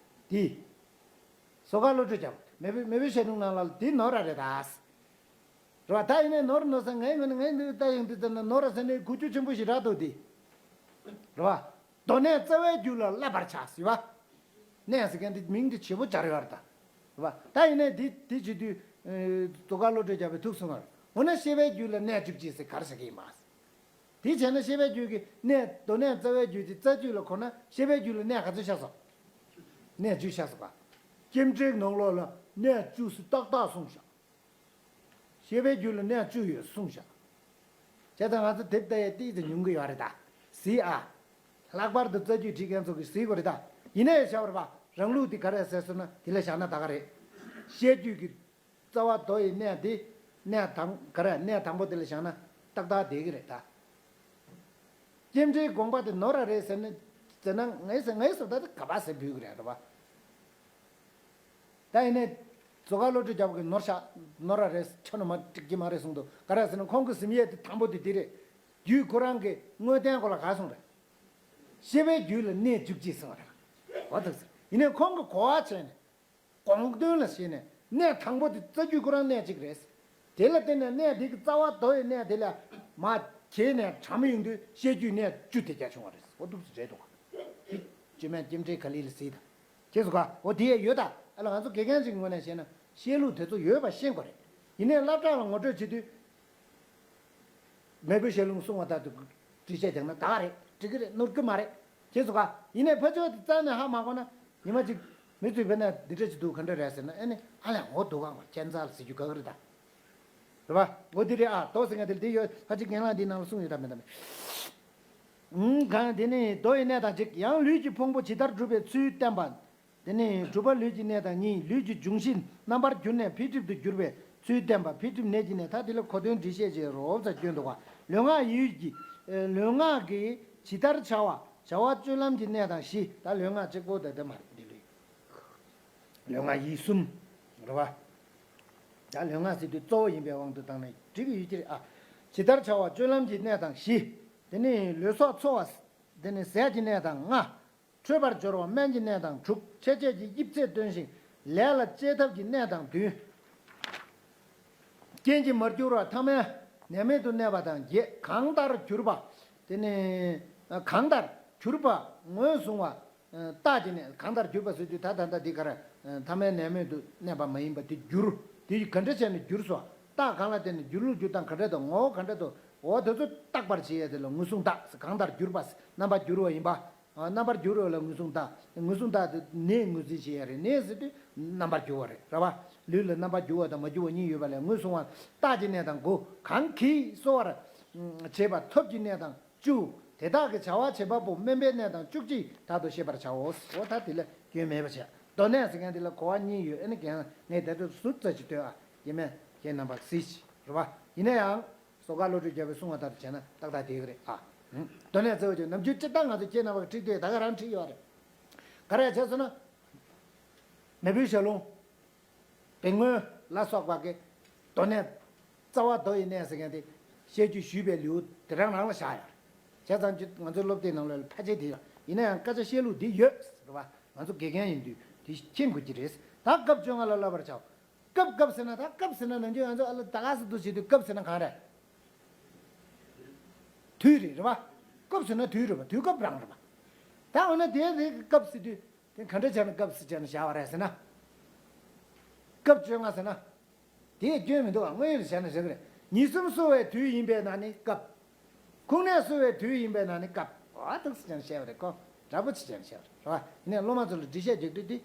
དེ། ཟུར་བཀའ་བློ་གྲོས་རྒྱ་བོ་མེས་པོ་མེས་པོའི་ཞལ་ལུང་ནང་ལ་དེ་ནོར་ར་རེད་ད། རེད་བ། ད་ཡིན་ནའི་ནོར་ནོར་ཟེར་ངའི་ངོས་ནས་ངས་འདི་ལྟ་ཡོང་དུས་ཙམ་ན་ནོར་ར་ཟེར་ནས་གུ་ཅུ་ཆེན་པོ་ཞིག་རག་འདུག་དེ། རེད་བ། མདོ་གནས་རྩ་བའི་རྒྱུད་ལ་བསླབ་པར་བྱ་ཟེར་བ། གནས་ཟེར་མཁན་དེ་མིང་དེ་བྱེད་པོ་སྦྱར་ཡོད་རེད་ད། རེད་བ། ད་ཡིན་ནའི་དེ་དེ་བྱེད་དུས། ཨེ། ཟུར་བཀའ་བློ་གྲོས་རྒྱ་བོས་ཐུགས་གསུངས་པ་རེད། འོ་ན་ཤེས་པའི་རྒྱུད་ལ་གནས་བཅུ་གཅིག་ཟེར་ག་རེ་ཟེར་གྱི་ཡིན་པ། དེ་བྱས་ན་ཤེས་པའི་རྒྱུད་ཀྱི་གནས་མདོ་གནས་རྩ་བའི་རྒྱུད་དེ་རྩ་རྒྱུད་ལ་གོ་ན་ཤེས་པའི་རྒྱུད་ལ་གནས་ག་ཚོད་ཆགས་སོང་། གནས་བཅུ་ཆགས་སོང་བ། སྐྱེམས་འབྲེལ་ནང་ལོགས་ལ་གནས་བཅུ་ཟེར་ཏག་ཏག་གསུངས་ཤག་ཤེས་པའི་རྒྱུད་ལ་གནས་བཅུ་ཡོད་གསུངས་ཤག་བྱས་ཙང་ང་ཚོ་དེབ་ལྟ་ཡས་ཏིག་ཙམ་ཉུང་གི་ཡོད་རེད་ད། གཟིགས་ཨ། ལྷག་པར་དུ་རྩ་རྒྱུད་ཁྲིད་མཁན་ཚོ་གིས་གཟིགས་དགོས་རེད་ད། ཡིན་ནའི་བྱ་བར་བ་རང་ལུགས་དེ་ག་རེ་ཟེར་སོང་ན་དེ་ལ་བཞག་ན་ད་ག་རེད། ཤེས་རྒྱུད་ཀྱི། རྩ་བ་མདོ་ཡི་གནས་དེ། གནས་དང་ག་རེ་གནས་དང་པོ་དེ་ལ་བཞག་ན་ཏག་ཏག་བསྡད་ཀྱི་རེད་ད། སྐྱེམས་འབྲེལ་དགོངས་པ་དེ་ནོར་ར་རེད་ཟེར་ན། ཟེར་ན་ངས་ཟེར་ངས་ཟེར་ད་དེ་ག་པ་ཟེར་འབུལ་གྱི་རེད་རེད་བ། ད་ཡིན་ནའི། ཟུར་བཀའ་བློ་གྲོས་རྒྱ་བོ་གིས་ནོར་ཤག་ནོར་ར་རེད། ཆ་ནོར་མ་འགྲིག་གི་མ་རེད་གསུངས་འདུག་ག་རེ་ཟེར་ན་ཁོང་གི་གཟིམ་ཡས་དེ་དང་པོ་དེ་དེ་རེད། རྒྱུད་ཁོ་རང་གི་དངོས་བསྟན་སྐོར་ལ་ག་གསུངས་རེད། ཤེས་པའི་རྒྱུད་ལ་གནས་བཅུ་གཅིག་གསུངས་རེད། འོ་ཐུགས་ཟེར་ཡིན་ནའི་ཁོང་གི་གོ་བ་བྱས་ནས། དགོངས་དོན་ལ་བྱས་ནས་གནས་དང་པོ་དེ་རྩ་རྒྱུད་ཁོ་རང་གནས་གཅིག་རེད། དེ་ལ་བརྟེན་ནས་གནས་དེ་གི་རྩ་བ་མདོ་ཡི་གནས་དེ་ལ་མ་གྱེས་ནས་གྲམ་ཡོང་དུས་ཤེས་རྒྱུད་གནས་བཅུ་དེ་རྒྱ་ཆུང་བ་རེད། འོ་འདུག་སེ་རེད་འདུག་ག་དེ་བཅོས་མའི་སྐྱེམས་འབྲེལ་ག་ལེ་ལ་གཟིགས་དང་། ཁྱེད་ཚོ་ག་འོ་དེ་ཡས་ཡོད་ད། ཨ་ལ་ང་ཚོ་དགེ་རྒན་ཅིག་གི་ངོས་ནས་བཤད་ན་བཤད་ལུགས་དེ་ཚོ་ཡོད་པ་ཤེས་དགོས་རེད། ཡིན་ནའི་སློབ་གྲྭ་ལ་ངོ་སྤྲོད་བྱེད་དུས། མེས་པོའི་ཞལ་ལུང་གསུང་བ་ལྟར་དུ་འགྲེལ་བཤད་རྒྱག་ན་ད་ག་རེད། འགྲིག་གི་རེད། ནོར་གི་མ་རེད། ཁྱེད་ཚོ་ག་ཡིན་ནའི་ཕར་ཕྱོགས་དེ་རྩ་ནས་ཧ་མ་གོ་ན་ཉི་མ་གཅིག་མི་ཚོས་དཔེར་ན་འདི་འདྲ་ཅིག་འདུག་ག་འདྲ་རེད་ཟེར་ན་ཨ་ནི་ཨ་ལས་འོ་འདུག་ག་ཁྱད་མཚར་ལ་ཟེར་རྒྱུ་དགའ་གི་རེད་ད། རེད་པ། འོ་འདི་རེད་ཨ། མདོ་ཟེར་མཁན་དེ་ལ་དེ་ཡོད། ཕལ་ཆེར་རྒན་ལགས་འདིའི་ནང་ལ་གསུངས་ཡོད་ད་མེད་ད་མེད། ཨང་གང་དེ་ནི་མདོ་ཡི་གནས་དང་གཅིག་ཡང་ལུས་ཀྱི་ཕུང་པོ་ཇི་ལྟར་གྲུབ་པའི་ཚུལ་བསྟན་པ། དེ་ནས་གྲུབ་པ་ལུས་ཀྱི་གནས་དང་གཉིས། ལུས་ཀྱི་འབྱུང་གཞི་རྣམ་པར་གྱུར་ནས་འཕེལ་འགྲིབ་ཏུ་གྱུར་པའི་ཚུལ་བསྟན་པ། འཕེལ་འགྲིབ་ནད་ཀྱི་གནས། ད་དེ་ལ་གོ་དོན་འགྲེལ་བཤད་ཅེས་རོབ་ཙམ་བསྐྱོན་འདུག་ག་ལུས་ངག་ཡིད་ཀྱི། ལུས་ངག་གི་ཇི་ལྟར་བྱ་བ། བྱ་བ་སྤྱོད་ལམ་གྱི་གནས་དང་བཞི། ད་ལུས་ངག་གཅིག་པོ་དེ་དེ་མ་རེད་འདི་ལུས། ལུས་ངག་ཡིད་གསུམ། རེད་བ། ད་ལུས་ངག་ཟེར་དུས་གཙོ་བོ་ཡིན་པའི་དབང་དུ་བཏང་ནས་འགྲིག་གི་ཡོད་ཀྱི་རེད་ཨ། ཇི་ལྟར་བྱ་བ་སྤྱོད་ལམ་གྱི་གནས་དང་བཞི། དེ་ནས་ལུས་སྲོག་འཚོ་བ། དེ་ནས་ཟས་ཀྱི་གནས་དང་ལྔ། འཕྲོད་པར་སྦྱོར་བ་སྨན་གྱི་གནས་དང་དྲུག་འཕྲལ་བཅས་ཀྱི་དབྱིབས་ཚད་སྟོན་ཞིང་ལས་ལ་བཅས་ཐབས་ཀྱི་གནས་དང་བདུན། རྐྱེན་གྱིས་མར་གྱུར་པ་ཐ་མལ་ནད་མེད་དུ་གནས་པ་དང་བརྒྱད། གང་ལྟར་གྱུར་པ། དེ་ནི་གང་ལྟར་གྱུར་པ་ངོས་བཟུང་བ། རྟགས་ཀྱི་གནས། གང་ལྟར་གྱུར་པ་ཟེར་དུས་ད་ད་ལྟ་འདི་ག་རེ། ཐ་མལ་ནད་མེད་དུ་གནས་པ་མ་ཡིན་པ་དེ་འགྱུར། དེ་ཡིས་ག་འདྲ་བྱས་ནས་བསྒྱུར་སོང་། རྟགས་གང་ལ་བརྟེན་ནས་བསྒྱུར་ལུགས་བསྒྱུར་སྟངས་ག་འདྲ་དང་ངོ་བོ་ག་འདྲ་དང་འོ་དེ་ཚོ་བརྟག་པར་བྱེད་ཡས་དེ་ལ་ངོས་བཟུང་རྟགས། གང་ལྟར་བསྒྱུར་པ། རྣམ་པར་བསྒྱུར་བ་ལ་ངོས་བཟུང་རྟགས། རྣམ་པར་བསྒྱུར་བ་ལ་ངོས་བཟུང་རྟགས། ངོས་བཟུང་རྟགས་དེ་ནད་ངོས་འཛིན་བྱེད་ཡས་རེད། ནད་ཟེར་དུས་རྣམ་པར་བསྒྱུར་བ་རེད། རེད་བ། ལུས་ལ་རྣམ་པར་བསྒྱུར་བ་དང་མ་བསྒྱུར་བ་གཉིས་ཡོད་པ་ལས་ངོས་བཟུང་བ་རྟགས་ཀྱི་གནས་དང་དགུ། གང་གིས་གསོ་བར་བྱེད་པ་ཐབས་ཀྱི་གནས་དང་བཅུ། དེ་དག་གི་བྱ་བ་བྱེད་པ་པོ་སྨན་པའི་གནས་དང་བཅུ་གཅིག་དག་ཏུ་ཤེས་པར་བྱའོ། འོ་ད་དེ་ལ་སྐྱོན་མེད་པ་བྱས། མདོ་གནས་ཟེར་མཁན་དེ་ལ་གོ་བ་གཉིས་ཡོད། ཨ་ནི་རྒན་ངས་དེ་ཚོ་ཟུར་ཙམ་ཅིག་སྟོན་ཨ། སྐྱེ་དམན་ཁྱེད་རྣམ་པ་གཟིགས་ཤིག། རེད་བ། ཡིན་ན་ཡང་། ཟོ་དཀར་བློ་གྲོས་རྒྱལ་པོས་གསུངས་པ་ལྟར་དུ་བྱས་ན་ཏག་ཏག་དེ་ག་རེད་ཨ། མདོ་ནས་རྩ་བ་ཅིག་ནམ་རྒྱུན་སྤྱིར་བཏང་ང་ཚོ་ཁྱེད་རྣམ་པ་ཁྲིད་དུས་ད་ག་རང་ཁྲིད་ཡོད་རེད། ག་རེ་བྱས་སོང་ན། མེས་པོའི་ཞལ་ལུང་། བན་སྔོན་ལ་སོགས་པ་གི་མདོ་ནས་རྩ་བ་མདོ་ཡི་གནས་ཟེར་མཁན་དེ་བཤད་རྒྱུ་ཞུས་པའི་ལེའུ་དེ་རང་རང་ལ་བཞག་ཡོད་རེད། བྱས་ཙང་ཅི་ང་ཚོའི་སློབ་དེབ་ནང་ལ་ཕལ་ཆེར་དེ་ཡོད། ཡིན་ན་ཡང་སྐད་ཆ་བཤད་ལུགས་འདི་ཡོད་རེད་བ། ང་ཚོ་དགེ་རྒན་ཡིན་དུས་དེ་མཁྱེན་དགོས་ཀྱི་རེད། ད་སྐབས་བཅོ་ལྔ་ལ་བསླབ་པར་བྱའོ། སྐབས་སྐབས་ཟེར་ན་ད་སྐབས་ཟེར་ན་ནམ་རྒྱུན་ང་ཚོ་ཨ་ལ་ད་ག་ཟེར་དུ་བྱེད་དུས་སྐབས་ཟེར་ན་གང་རེད། དུས་རེད་རེད་བ། སྐབས་ཟེར་ན་དུས་རེད་བ། དུས་སྐབས་རང་རེད་བ། ད་འོ་ན་དེ་རེད་སྐབས་ཟེར་དུས་དེ་ག་འདྲ་བྱས་ན་སྐབས་ཟེར་བྱས་ན་བཞག་པ་རེད་ཟེར་ན། སྐབས་བཅོ་ལྔ་ཟེར་ན། དེ་སྐྱོན་མི་འདུག་བ། དངོས་ཡོད་བྱས་ན་བྱེད་ཀྱི་རེད། ཉིས་གསུམ་གསོ་བའི་དུས་ཡིན་པས་ན་ནི་སྐབས། ཁུངས་སྣེ་གསོ་བའི་དུས་ཡིན་པས་ན་ནི་སྐབས། འོ་ཐུགས་སུ་བྱས་ནས་བཤད་པ་རེད་ཁོ། འདྲ་པོ་ཅིག་བྱས་ནས་བཤད་པ་རེད་བ། ཡིན་ནའི་སློབ་མ་ཚོ་ལ་འགྲེལ་བཤད་རྒྱག་དུས་དེ།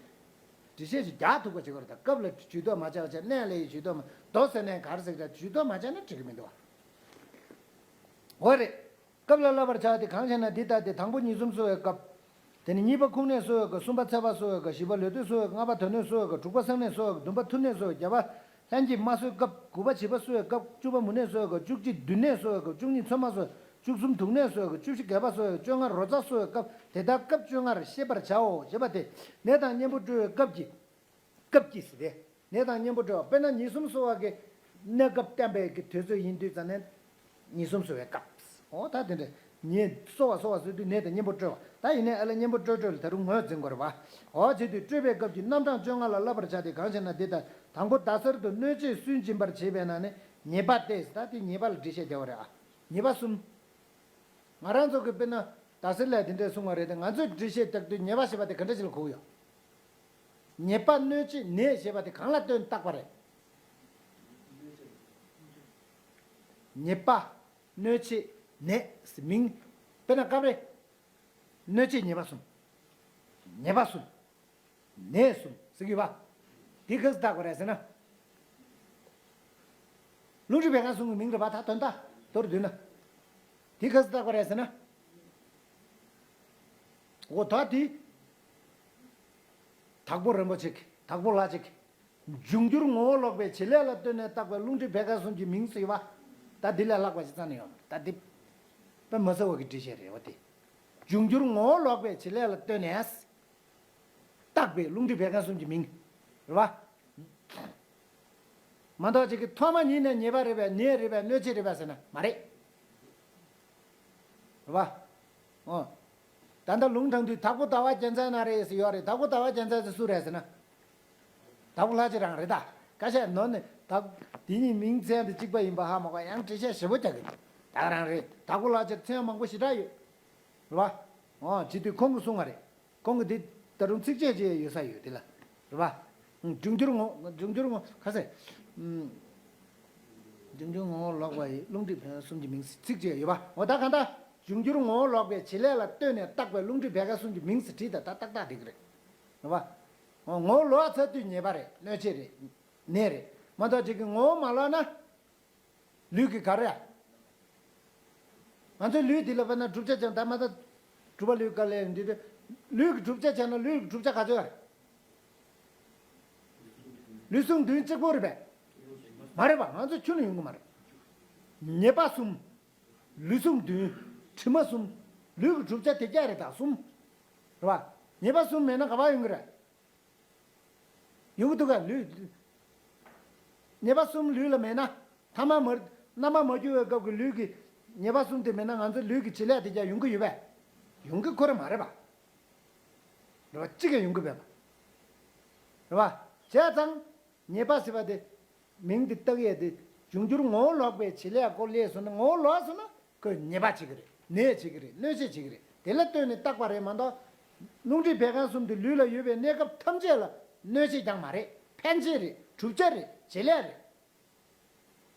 འགྲེལ་བཤད་ཅིག་རྒྱག་ཐུབ་པ་བྱེད་དགོས་རེད། ད་སྐབས་ལ་ཇུས་གཏོགས་མ་བྱས་པ་བྱས། གནས་ལ་ཡི་ཇུས་གཏོགས་མ། མདོ་ཟེར་ནས་ག་རེ་ཟེར་གི་རེད། ཇུས་གཏོགས་མ་བྱས་ན་འགྲིག་གི་མི་འདུག་བ། འོ་རེད། སྐབས་ལ་བསླབ་པར་བྱ་སྟེ་གང་ཞེ་ན། འདི་ལྟ་སྟེ། དང་པོ་ཉིས་གསུམ་གསོ་བའི་སྐབས། དེ་ནས་གཉིས་པ་ཁུངས་སྣེ་གསོ་བའི་སྐབས། གསུམ་པ་ཚད་པ་གསོ་བའི་སྐབས། བཞི་པ་ལུས་སྟོད་གསོ་བའི་སྐབས། ལྔ་པ་དོན་སྣོད་གསོ་བའི་སྐབས། དྲུག་པ་སེམས་སྣེ་གསོ་བའི་སྐབས། བདུན་པ་ཐུར་སྣེ་གསོ་བའི་སྐབས། བརྒྱད་པ་ལྷན་སྐྱེས་མ་གསོའི་སྐབས། དགུ་པ་བྱིས་པ་གསོ་བའི་སྐབས། བཅུ་པ་མུ་སྣེ་གསོ་བའི་སྐབས། བཅུ་གཅིག་བསྡུ་སྣེ་གསོ་བའི་སྐབས། བཅུ་གཉིས་ཚོད་མ་གསོ། བཅུ་གསུམ་དུག་སྣེ་གསོ་བའི་སྐབས། བཅུ་བཞི་སྒལ་པ་གསོ་བའི་སྐབས། བཅོ་ལྔ་རོ་ཙ་གསོ་བའི་སྐབས། དེ་ལྟར་སྐབས་བཅོ་ལྔར་ཤེས་པར་བྱའོ་ཞེས་པ་སྟེ། ནད་དང་གཉེན་པོ་སྤྲོ་བའི་སྐབས་ཀྱི། སྐབས་ཀྱིས་ཟེར་ཏེ། ནད་དང་གཉེན་པོ་སྤྲོ་བ། དཔེར་ན་ཉིས་གསུམ་གསོ་བ་གི་གནས་སྐབས་བསྟན་པའི་གི་དུས་ཚོད་ཡིན་དུས་ཙམ་ནས། ཉིས་གསུམ་གསོ་བའི་སྐབས། འོ་ད་དེ་འདྲ། ཉེ་གསོ་བ་གསོ་བ་ཟེར་དུས་ནད་དང་གཉེན་པོ་སྤྲོ་བ། ད་ཡིན་ནའི་ཨ་ལ་གཉེན་པོ་སྤྲོ་སྤྲོ་ལ་ད་རུང་ངོས་འཛིན་དགོས་རེད་བ། འོ་བྱེད་དུས་སྤྲོས་པའི་སྐབས་ཀྱི་རྣམ་གྲངས་བཅོ་ལྔ་ལ་བསླབ་པར་བྱ་སྟེ་གང་ཞེ་ན། འདི་ལྟར་དང་པོ་ཟླ་གསར་དུ་སྣོད་བཅུད་སུན་འབྱིན་པར་བྱེད་པས་ན་ནི་ཉེས་པ་སྟེ། ད་དེ་ཉེས་པ་ལ་འགྲེལ་བཤད་རྒྱག་པ་རེད་ཨ། ཉེས་པ་གསུམ། ང་རང་ཚོ་གི་དཔེར་ན་ཟླ་གསར་ལ་དེ་འདྲས་གསུང་བ་རེད་དེ། ང་ཚོས་འགྲེལ་བཤད་རྒྱག་དུས་ཉེས་པ་ཞེས་པ་དེ་ག་འདྲ་ཞིག་ལ་གོ་གི་ཡོད། ཉེས་པ་སྣོད་བཅུད་ནད་ཞེས་པ་དེ་གང་ལ་ལྟོས་ནས་བཏགས་པ་རེད། ཉེས་པ་སྣོད་བཅུད་ནད་ཟེར་མིང་། དཔེར་ན་སྐབས་རེ། སྣོད་བཅུད་ཉེས་པ་གསུམ། ཉེས་པ་གསུམ། ནད་གསུམ་ཟེར་གི་ཡོད་པ། དེ་ག་ཟེ་བཏགས་པ་རེད་ཟེར་ན། རླུང་མཁྲིས་བད་ཀན་གསུམ་གྱི་མིང་རེད་པ། ད་དོན་དག་མདོར་བསྡུས་ན། དེ་ག་ཟེ་བཏགས་པ་རེད་ཟེར་ན། འོ་ད་དེ། དྭགས་པོ་རིན་པོ་ཆེ་གི། དྭགས་པོ་ལྷ་ཆེ་གི། འབྱུང་འགྱུར་ངོ་བོ་ལོག་པའི་བྱེད་ལས་ལ་ལྟོས་ནས་བཏགས་པའི་རླུང་མཁྲིས་བད་ཀན་གསུམ་གྱི་མིང་ཟེར་བ། ད་འདི་ལས་ལྷག་པ་ཞིག་རྩ་ནས་ཡོད་མ་རེད། ད་འདི་དཔེ་མ་སྲིད་པ་གི་འགྲེལ་བཤད་རེད་བ་དེ། འབྱུང་འགྱུར་ངོ་བོ་ལོག་པའི་བྱེད་ལས་ལ་ལྟོས་ནས་བཏགས་པའི་རླུང་མཁྲིས་བད་ཀན་གསུམ་གྱི་མིང་རེད་བ། མ་གཏོགས་ཅིག་གི་ཐོག་མ་ཉིད་ནས་ཉེས་པ་རེད་པས། ནད་རེད་པས། སྣོད་བཅུད་རེད་པས་ཟེར་ན་མ་རེད། རེད་བ། ཨོ། ད་ལྟ་ལུང་དྲངས་དུས་དྭགས་པོ་ཟླ་བ་རྒྱལ་མཚན་ན་རེད་ཟེར་ཡོད་རེད། དྭགས་པོ་ཟླ་བ་རྒྱལ་མཚན་ཟེར་སུ་རེད་ཟེར་ན། དྭགས་པོ་ལྷ་རྗེ་རང་རེད་ད། ཁ་ཤས་ནོར་ནས་དྭགས། དེ་གཉིས་མིང་ཚན་དེ་གཅིག་པ་ཡིན་པ་ཧ་མ་གོ། ཡང་འགྲེལ་བཤད་ཞེ་པོ་རྒྱག་གི་འདུག་ད་ག་རང་རེད། དྭགས་པོ་ལྷ་རྗེར་མཚན་མང་པོ་ཞེ་དྲག་ཡོད། རེད་བ། ཨོ་བྱེད་དུས་ཁོང་གིས་གསུངས་པ་རེད། ཁོང་གིས་འདི་ད་རུང་ཚིགས་བཅད་ཅིག་ཡོད་ས་ཡོད་དེ་ལ། རེད་བ། འབྱུང་འགྱུར་ངོ་། འབྱུང་འགྱུར་ངོ་། ཁ་ཟེར། འབྱུང་འགྱུར་ངོ་བོ་ལོག་པ་ཡི་རླུང་མཁྲིས་བད་ཀན་གསུམ་གྱི་མིང་ཚིགས་བཅད་ཡོད་པ། འོ་ད་གང་ལྟར་འབྱུང་འགྱུར་ངོ་བོ་ལོག་པའི་བྱེད་ལས་ལ་ལྟོས་ནས་བཏགས་པའི་རླུང་མཁྲིས་བད་ཀན་གསུམ་གྱི་མིང་ཟེར་བྲིས་ད་ད་ཏག་ཏག་འགྲིག་གི་རེད། རེད་བ། འོ་ངོ་བོ་ལོག་ཚར་དུས་ཉེས་པ་རེད། གནོད་བྱེད་རེད། ནད་རེད། མ་གཏོགས་ཅིག་གི་ངོ་བོ་མ་ལོག་ན། ལུས་ཀྱི་ག་རེ། ང་ཚོའི་ལུས་འདི་ལ་དཔེར་ན་བསྒྲུབ་བྱ་ཅན་ད་མ་ད། གྲུབ་པ་ལུས་དཀའ་ལས་འདི་དེ། ལུས་ཀྱི་བསྒྲུབ་བྱ་བྱས་ན་ལུས་ཀྱི་བསྒྲུབ་བྱ་ག་ཚོད་རེད། ལུས་ཟུངས་བདུན་གཅིག་པོ་རེད་པས། མ་རེད་པ། ང་ཚོ་ཁྱོན་ནས་ཡོང་གི་མ་རེད། ཉེས་པ་གསུམ། ལུས་ཟུངས་བདུན། དྲི་མ་གསུམ། ལུས་ཀྱི་བསྒྲུབ་བྱ་དེ་རྒྱ་རེད་ད་གསུམ། རེད་པ། ཉེས་པ་གསུམ་མེད་ན་ག་པར་ཡོང་གི་རེད། ཡོང་གི་འདུག་ག་ལུས། ཉེས་པ་གསུམ་ལུས་ལ་མེད་ན། ཐ་མ་མ། རྣམ་པ་མ་གྱུར་བའི་སྐབས་ཀྱི་ལུས་ཀྱི་ཉེས་པ་གསུམ་དེ་མེད་ན་ང་ཚོ་ལུས་ཀྱི་བྱེད་ལས་དེ་ཀྱང་ཡོང་གི་ཡོད་པས། ཡོང་གི་ཁོ་རང་མ་རེད་པ། རེད་པ། གཅིག་ཀྱང་ཡོང་གི་མེད་པ། རེད་པ། བྱས་ཙང་། ཉེས་པ་ཟེར་བ་དེ། མིང་དེ་བཏགས་ཡས་དེ། འབྱུང་འགྱུར་ངོ་བོ་ལོག་པའི་བྱེད་ལས་སྐོར་ལས་སོང་ན། ངོ་བོ་ལོག་སོང་ན། ཁོས་ཉེས་པ་བྱེད་ཀྱི་རེད། ནད་བྱེད་ཀྱི་རེད། གནོད་བྱེད་བྱེད་ཀྱི་རེད། དེ་ལ་ལྟོས་ནས་བཏགས་པ་རེད་མ་གཏོགས། རླུང་མཁྲིས་བད་ཀན་གསུམ་དེ་ལུས་ལ་ཡོད་པའི་གནས་སྐབས་ཐམས་ཅད་ལ་གནོད་བྱེད་ཀྱང་མ་རེད། ཕན་བྱེད་རེད། གྲུབ་ཆ་རེད། བྱེད་ལས་རེད།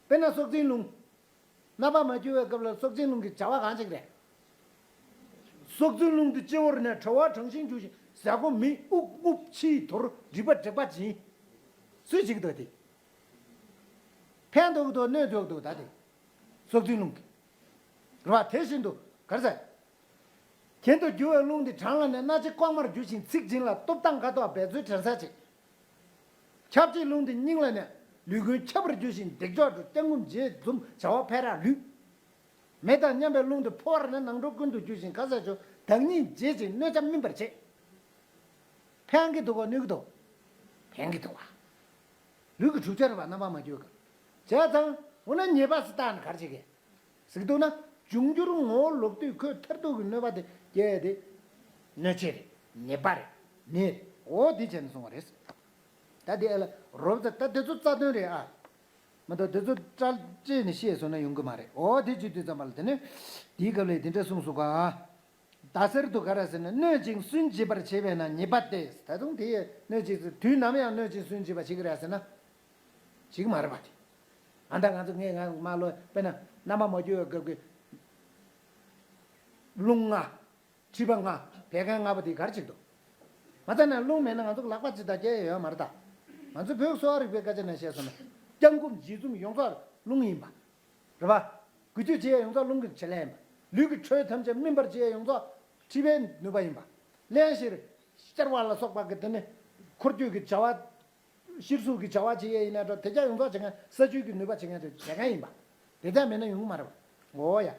དཔེར་ན་སྲོག་འཛིན་རླུང་། རྣམ་པར་མ་གྱུར་བའི་སྐབས་ལ་སྲོག་འཛིན་རླུང་གི་བྱ་བ་གང་ཅིག་རེད། སྲོག་འཛིན་རླུང་དེ་སྤྱི་བོར་ནས་དྲོ་བ་དྲངས་ཤིང་འཇུ་ཞིང་ཟས་སྐོམ་མེད། དབུགས་རྔུབ། ཕྱིའི་དོར། སྒྲིབ་པ་འབྲེག་པ་བྱིན། སུས་བྱེད་ཀྱི་འདུག་དེ། ཕན་ཐོགས་ཀྱི་འདུག་གནོད་འགྲོ་གི་འདུག་ད་དེ། སྲོག་འཛིན་རླུང་གིས། རེད་བ། དེ་བཞིན་དུ་ག་རེ་ཟེར། གྱེན་དུ་རྒྱུ་བའི་རླུང་དེ་བྲང་ལ་ནས་སྣ་ལྕེ་ལྐོག་མར་རྒྱུ་ཞིང་ཚིག་འབྱིན་ལ་སྟོབས་དང་ཁ་དོག་འབད་རྩོལ་དྲན་ས་བྱེད། ཁྱབ་བྱེད་རླུང་དེ་སྙིང་ལ་ནས་ལུས་ཀུན་ཁྱབ་པར་རྒྱུ་ཞིང་འདེགས་འཇོག་འགྲོ། སྐྱབས་ངོམས་རྗེས་འཛུམ་བྱ་བ་འཕེལ་རག་ལུས། མེ་དང་མཉམ་པའི་རླུང་དེ་ཕོ་བར་ནས་ནང་འགྲོ་ཀུན་ཏུ་རྒྱུ་ཞིང་ཁ་ཟས་སྤྱོད། བདག་ཉིད་བརྗེད་ཅིང་གནོད་བྱ་སྨིན་པར་བྱེད། ཕན་གྱི་འདུག་ག་གནོད་ཀྱི་འདུག་ཕན་གྱི་འདུག་ག་ལུས་ཀྱི་གྲུབ་ཆ་རེད་བ། རྣམ་པར་མ་གྱུར་ག་བྱས་ཙང་འོ་ན་ཉེས་པ་སུ་བཏགས་ནས་ག་རེ་བྱེད་ཀྱི། ཟེར་གྱི་འདུག་ན། འབྱུང་འགྱུར་ངོ་བོ་ལོག་ལྟོས་ཁོས་མཐར་ཐུག་གི་གནོད་པ་དེ་སྐྱེལ་ཡས་དེ། གནོད་བྱེད་རེད། ཉེས་པ་རེད། ནད་རེད། འོ་དེ་བྱས་ནས་གསུངས་པ་རེད། ད་དེ་ཨ་ལ་རོབ་ཙམ་ད་དེ་ཚོ་རྩ་དོན་རེད་ཨ། མ་གཏོགས་དེ་ཚོ་སྐྲ་བཅད་ནས་བཤད་སོང་ན་ཡོང་གི་མ་རེད། འོ་དེ་བྱེད་དུས་ཙམ་པ་ལ་དེ་ནས་དེའི་སྐབས་ལ་དེ་འདྲ་གསུངས་སོང་ག་ད་གསེར་དུ་ག་རེ་ཟེར་ན། གནོད་ཅིང་སུན་འབྱིན་པར་བྱེད་པས་ན་ཉེས་པ་སྟེ། ད་དུང་དེ་ཡི་གནོད་ཅིང་སུན། དུས་ནམ་ཡང་གནོད་ཅིང་སུན་འབྱིན་པ་བྱེད་ཀྱི་རེད་ཟེར་ན། བྱེད་ཀྱི་མ་རེད་པ་དེ། ཨ་ད་ང་ཚོ་ངས་ང་མ་ལོ་དཔེར་ན་རྣམ་པ་མ་གྱུར་བའི་སྐབས་ཀྱི་རླུང་ལྔ། མཁྲིས་པ་ལྔ། བད་ཀན་ལྔ་པོ་དེ་ག་རེ་བྱེད་ཀྱི་འདུག་མ་རྩ་ནས་རླུང་མེད་ན་ང་ཚོ་ལག་པ་ཅི་དང་སྐྱེལ་ཡ་ཡོད་མ་རེད་ད། ང་ཚོ་བོད་གསོ་བ་རིག་པའི་སྐད་ཆ་ནས་བཤད་སོང་ན། སྐྱབས་ངོམས་རྗེས་འཛུམ་ཡོངས་རྫོགས་རླུང་ཡིན་པ། རེད་པ། འགུལ་སྐྱོད་བྱེད་ཡ་ཡོངས་རྫོགས་རླུང་གི་བྱེད་ལས་ཡིན་པ། ལུས་ཀྱི་དྲོད་ཐམས་ཅད་སྨིན་པར་བྱེད་ཡ་ཡོངས་རྫོགས་མཁྲིས་པའི་ནུས་པ་ཡིན་པ། རླན་གཤེར། གཤེར་བ་ལ་སོགས་པ་གི་དེ་ནི་འཁོར་སྐྱོད་ཀྱི་བྱ་བ། གཤེར་གཟུགས་ཀྱི་བྱ་བ་བྱེད་ཡ་ཡིན་ན་འགྲོ། དེ་ཅག་ཡོངས་རྫོགས་བྱེད་མཁན་ས་ཆུ་གི་ནུས་པ་བྱེད་མཁན་དེ་བྱེད་མཁན་ཡིན་པ། དེ་ཙམ་མེད་ན་ཡོང་གི་མ་རེད་པ། འོ་ཡ།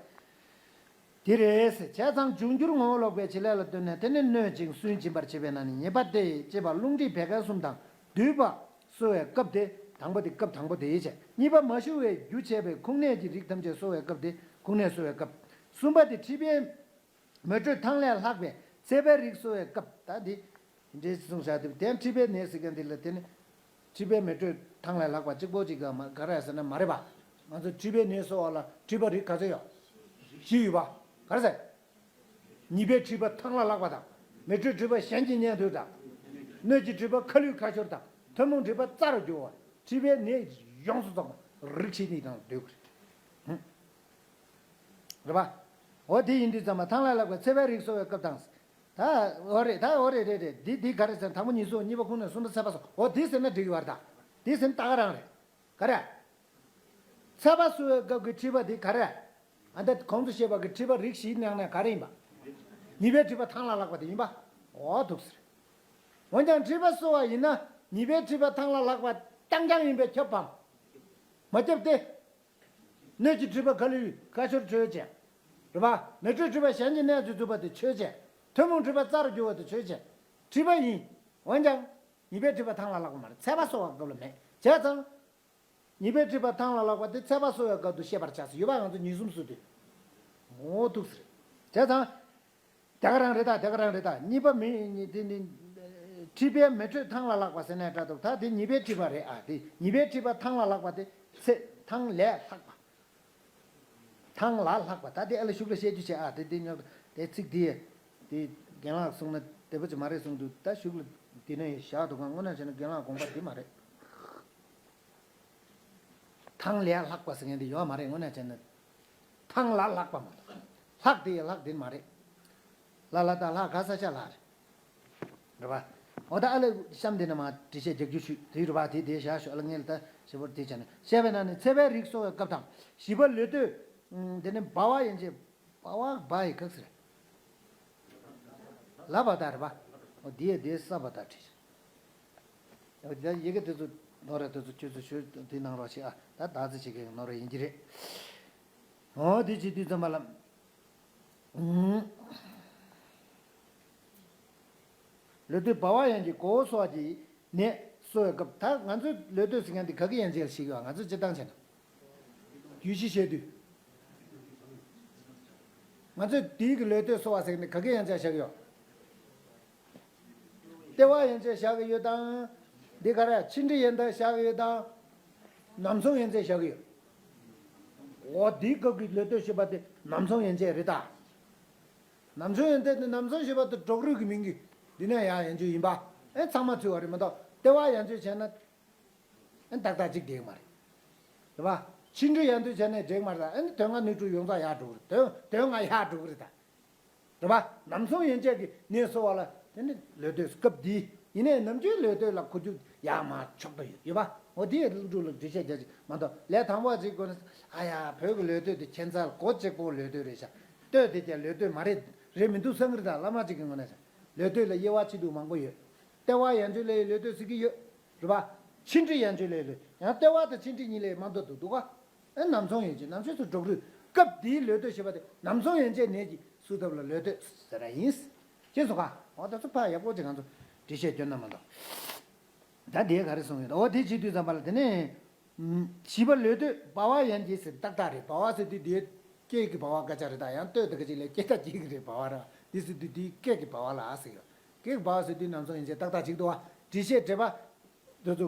དེ་རེད། བྱས་ཙང་འབྱུང་འགྱུར་ངོ་བོ་ལོག་པའི་བྱེད་ལས་ལ་ལྟོས་ནས། དེ་ནི་གནོད་ཅིང་སུན་འབྱིན་པར་བྱེད་པས་ན་ནི་ཉེས་པ་སྟེ། ཅེས་པ་རླུང་མཁྲིས་བད་ཀན་གསུམ་དང་འདུས་པ་གསོ་བའི་སྐབས་ཏེ། དང་པོ་དེ་སྐབས་དང་པོ་དེ་ཡིན་བྱས། གཉིས་པ་མ་ཞུ་བའི་རྒྱུ་བྱས་པའི་ཁུངས་སྣེ་གི་རིགས་ཐམས་ཅད་གསོ་བའི་སྐབས་ཏེ། ཁུངས་སྣེ་གསོ་བའི་སྐབས། གསུམ་པ་དེ་མཁྲིས་པའི་མེ་དྲོད་ཐང་ལས་ལྷག་པའི་ཚད་པའི་རིགས་གསོ་བའི་སྐབས། ད་འདི་འདྲའི་གསུངས་བཞག་དེ། དེ་མཁྲིས་པའི་ནད་ཟེར་མཁན་དེ་ལ་དེ་ནི་མཁྲིས་པའི་མེ་དྲོད་ཐང་ལས་ལྷག་པ་གཅིག་པོ་གཅིག་ག་མ་ག་རེ་ཟེར་ན་མ་རེད་པ། ང་ཚོ་མཁྲིས་པའི་ནད་གསོ་བ་ལ་མཁྲིས་པ་རིགས་ག་ཚོད་ཡོད། བཞི་ཡོད་པ། ག་རེ་ཟེར། ཉེས་པའི་མཁྲིས་པ་ཐང་ལ་ལྷག་པ་དང་། མེ་དྲོད་མཁྲིས་པ་གཞན་གྱི་གཉེན་དུ་དང་། གནོད་ཀྱི་མཁྲིས་པ་ཁ་ལུད་ཁ་ཤོར་དང་། ཐུན་མོང་མཁྲིས་པ་རྩ་རུ་གྱུར་བ། མཁྲིས་པའི་ནད་ཡོངས་སུ་རྫོགས་པ་རིགས་བཞི་ནི་དང་འདོད་དགོས། རེད་པ། འོ་དེ་ཡིན་དུས་ཙམ་པ་ཐང་ལ་ལྷག་པའི་ཚད་པའི་རིགས་གསོ་བའི་སྐབས་དང་། ད་འོ་རེད། ད་འོ་རེད་རེད་རེད། འདི་འདི་ག་རེ་ཟེར། དང་པོ་གཉིས་གསོ། གཉིས་པ་ཁུངས་སྣེ། གསུམ་པ་ཚད་པ་གསོ། འོ་འདི་ཟེར་ན་འགྲིག་གི་བར་ད། འདི་ཟེར་ན་ད་ག་རང་རེད། ག་རེ། ཚད་པ་གསོ་བའི་སྐབས་ཀྱི་མཁྲིས་པ་འདི་ག་རེ། ཨ་ད་གོང་དུ་བཤད་པ་གི་མཁྲིས་པ་རིགས་བཞིའི་ནང་ནས་ག་རེ་ཡིན་པ། ཉེས་པའི་མཁྲིས་པ་ཐང་ལ་ལྷག་པ་དེ་ཡིན་པ། འོ་འདུག་ཟེར། འོན་ཀྱང་མཁྲིས་པ་གསོ་བ་ཡིན་ན་ཉེས་པའི་མཁྲིས་པ་ཐང་ལ་ལྷག་པ་རྐྱང་རྐྱང་ཡིན་པས་ཁྱབ་བམ། མ་ཁྱབ་སྟེ། གནོད་ཀྱི་མཁྲིས་པ་ཁ་ལུད་ཁ་ཤོར་ཆོས་ཅན། རེད་པ། མེ་དྲོད་མཁྲིས་པ་གཞན་གྱི་གནས་སུ་ཚུད་པ་དེ་ཆོས་ཅན། ཐུན་མོང་མཁྲིས་པ་རྩ་རུ་གྱུར་པ་དེ་ཆོས་ཅན། མཁྲིས་པ་ཡིན། འོན་ཀྱང་། ཉེས་པའི་མཁྲིས་པ་ཐང་ལ་ལྷག་པ་མ་རེད། ཚད་པ་གསོ་བའི་སྐབས་ལ་མེད། བྱས་ཙང་། ཉེས་པའི་མཁྲིས་པ་ཐང་ལ་ལྷག་པ་དེ་ཚད་པ་གསོ་བའི་སྐབས་སུ་བཤད་པར་བྱ་ཟེར་ཡོད་པ། ང་ཚོ་ཉེས་གསུམ་སོ་དེ། འོ་འདུག་ཟེར། བྱས་ཙང་། དེ་ག་རང་རེད་ད། དེ་ག་རང་རེད་ད། གཉིས་པ་མི་དེ་ནི། མཁྲིས་པའི་མེ་དྲོད་ཐང་ལ་ལྷག་པ་ཟེར་ནས་འདྲ་འདུག་ད་དེ་ཉེས་པའི་མཁྲིས་པ་རེད་ཨ། དེ་ཉེས་པའི་མཁྲིས་པ་ཐང་ལ་ལྷག་པ་དེ་ཚེ་ཐང་ལས་ལྷག་པ། ཐང་ལ་ལྷག་པ། ད་དེ་ཨ་ལ་གཞུག་ལ་བཤད་རྒྱུ་བྱས་ཨ། དེ་དེ་ཉོག་དེ་ཚིག་དེ། དེ་རྒན་ལགས་གསུངས་ན་བདེ་པོ་ཅིག་མ་རེད་གསུངས་འདུག་ད་གཞུག་ལ་དེ་ནས་བཞག་འདུག་ག་དངོས་གནས་བྱས་ན་རྒན་ལགས་དགོངས་པ་དེ་མ་རེད། ཐང་ལས་ལྷག་པ་ཟེར་མཁན་དེ་ཡོད་མ་རེད། དངོས་གནས་བྱས་ན། ཐང་ལ་ལྷག་པ་མ་གཏོགས། ལྷག་དེ་ཡི་ལྷག་དེ་མ་རེད། ལ་ལ་ད་ལྷག་ག་ས་ཆ་ལ་རེད། རེད་པ། འོ་ད་ཨ་ལས་གཤམ་དེ་ན་མ་འགྲེལ་བཤད་རྒྱག་རྒྱུ་ཞུས་དེ་རེད་པ། དེ་དེ་བཞག་ཞུ། ཨ་ལ་ངས་ལ་ད་ཞིབ་པོར་དེ་བྱས་ན། བཤད་པས་ན་ནི་ཚད་པའི་རིགས་གསོ་བའི་སྐབས་དང་། བཞི་པ་ལུས་སྟོད། དེ་ནི་བ་བ་ཡན་ཆད། བ་བ་བ་ཡི་ག་ཟེར། ལ་བ་ད་རེད་པ། འོ་དེ་ཡི་དེ་ས་བ་ད་བྲིས། ད་ཡི་གེ་དེ་ཚོ་ནོར་རེད། དེ་ཚོ་ཁྱོད་ཚོ་ཞུ་དེ་གནང་རོགས་བྱེད་ཨ། ད་ད་ཚེ་བྱེད་མཁན་ནོར་རེད་ཡིན་གྱི་རེད། འོ་དེ་བྱེད་དུས་ཙམ་པ་ལ། ལུས་སྟོད་བ་བ་ཡན་ཆད་མགོ་བོ་སོགས་ཀྱི་ནད་གསོ་བའི་སྐབས། ད་ང་ཚོས་ལུས་སྟོད་ཟེར་མཁན་དེ་ག་གི་ཡན་ཆད་ལ་བཤད་ཀྱི་ཡོད། ང་ཚོས་སྤྱིར་བཏང་བྱས་ན། རྒྱུད་བཞི་བཤད་དུས། ང་ཚོས་དེའི་གི་ལུས་སྟོད་གསོ་བ་ཟེར་མཁན་དེ་ག་གི་ཡན་ཆད་ལ་བཞག་གི་ཡོད། ལྟེ་བ་ཡན་ཆད་བཞག་གི་ཡོད་དང་། འདི་ག་རེ་ཕྱི་འབྲེལ་ཡན་ཆད་བཞག་གི་ཡོད་དང་། ནམ་ཚང་ཡན་ཆད་བཞག་གི་ཡོད། འོ་འདིའི་སྐབས་ཀྱི་ལུས་སྟོད་ཞེས་པ་དེ་ནམ་ཚང་ཡན་ཆད་རེད་ད། ནམ་ཚང་ཡན་ཆད་དེ་ནམ་ཚང་ཞེས་པ་དེ་འབྲོག་རུས་ཀྱི་མིང་གི་འདི་ནས་ཡང་ཡན་ཆད་ཡིན་པ། ཨེ་ཚང་མ་ཚུད་པ་རེད་མ་གཏོགས་ལྟེ་བ་ཡན་ཆད་བྱས་ན། ཨ་ནི་ཏག་ཏག་གཅིག་བསྡད་ཀྱི་མ་རེད། རེད་པ། ཕྱི་འགྲོ་ཡར་འདུལ་བྱས་ནས་འགྲིག་མ་རེད་ད། ཨ་ནི་དོན་ལྔ་སྣོད་དྲུག་ཡོངས་རྫོགས་ཡར་འགྲོ་གི་རེད། དོན་དོན་ལྔ་ཡར་འགྲོ་གི་རེད་ད། རེད་པ། ནམ་སོང་ཡན་ཆད་ཀྱི་ནད་གསོ་བ་ལ་དེ་ནི་ལོས་སྟོད་སྐབས་འདི་ཡིན་ནའི་ནམ་རྒྱུན་ལོས་སྟོད་ལ་འཁོར་རྒྱུག་ཡག་མ་ཆོག་པ་ཡོད་ཡོད་པ། འོ་དེ་ཡི་ལུགས་སྒྲུབ་ལ་འགྲེལ་བཤད་རྒྱག་ཅིག་མ་གཏོགས་ལས་དང་པོ་ཅིག་དགོས་ན། ཨ་ཡ་བོད་ཀྱི་ལོས་སྟོད་དེ་ཁྱད་མཚར་གོ་གཅིག་པོ་ལོས་སྟོད་རེད་ཤག་སྟོད་དེ་ཀྱང་ལོས་སྟོད་མ་རེད། རེད་མི་འདུག་བསམ་གི་རེད་ད། བླ་མ་ཅིག་གི་ངོས་ནས་ལོས་སྟོད་ལ་དབྱེ་བ་ཕྱེ་འདུག་མང་པོ་ཡོད། ལྟེ་བ་ཡན་ཆོད་ལས་ལོས་སྟོད་ཟེར་གི་ཡོད། རེད་པ། ཕྱི་འབྲེལ་ཡན་ཆོད་ལས་ལོས། ཡང་ལྟེ་བ་དང་ཕྱི་འབྲེལ་གཉིས་ལས་མ་འདོད་དུ་འདུག་ག་ཨེ་ནམ་སོང་ཡན་ཆོད་ནམ་ཤོས་སུ་འགྲོ་རུས་སྐབས་འདིའི་ལོས་སྟོད་ཞེས་པ་དེ་ནམ་སོང་ཡན་ཆད་ནད་ཀྱི་སུ་ཐབས་ལ་ལོས་སྟོད་ཟེར་ར་ཡིན། ཅེས་སོ་ག་འོ་ད་ཚོ་ཕ་ཡག་པོ་ཅིག་ང་ཚོ་འགྲེལ་བཤད་སྐྱོན་ན་མ་གཏོགས། ད་དེ་ག་རེ་གསུངས་ཡོད། འོ་དེ་བྱེད་དུས་ཙམ་པ་ལ་དེ་ནས། བྱིས་པ་ལོས་སྟོད་སྦ་བ་ཡན་གྱིས་ཟེར་ཏག་ཏག་རེད། སྦ་བ་ཟེར་དུས་དེ་སྐད་ཀྱི་སྦ་བ་སྐད་ཆ་རེད་ད། ཡང་སྟོད་དེ་ག་ཅིག་ལས་སྐད་ཆ་སྐྱེ་གི་རེད། སྦ་བ་ར་དེ་ཟེར་དུས་དེ་སྐད་ཀྱི་སྦ་བ་ལ་ཟེར་ཡོད། སྐད་ཀྱི་སྦ་བ་ཟེར་དུས་ནམ་སོང་ཡན་ཆད་ཏག་ཏག་ཅིག་འདུག་བ། འགྲེལ་བཤད་འགྲེལ་པ། དེ་ཚོ་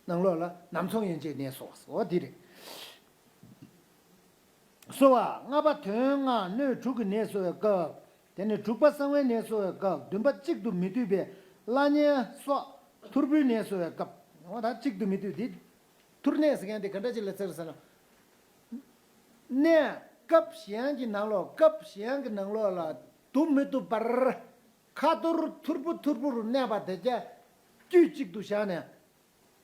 ནང་ལོགས་ལ་ནམ་སོང་ཡན་ཆད་ནད་གསོ་བ་ཟེར་འོ་དེ་རེད། གསོ་བ་ལྔ་པ་དོན་ལྔ་སྣོད་དྲུག་གི་ནད་གསོ་བའི་སྐབས། དེ་ནས་དྲུག་པ་གསང་བའི་ནད་གསོ་བའི་སྐབས། བདུན་པ་གཅིག་ཏུ་མི་འདུས་པའི་བླ་གཉན་སོགས་ཐོར་བུའི་ནད་གསོ་བའི་སྐབས། འོ་ད་གཅིག་ཏུ་མི་འདུས་འདི། ཐུར་ནད་ཟེར་མཁན་དེ་ག་འདྲ་ཅིག་ལ་ཟེར་ཟེར་ན། གནས་སྐབས་གཞན་གྱི་ནང་ལོགས་སྐབས་གཞན་གྱི་ནང་ལོགས་ལ་འདུ་མི་བཏུབ་པར། ཁ་ཐོར་ཐུར་བུ་ཐུར་བུར་གནས་པ་དེ་ཀྱང་དཀྱུས་གཅིག་ཏུ་བཞག་ནས།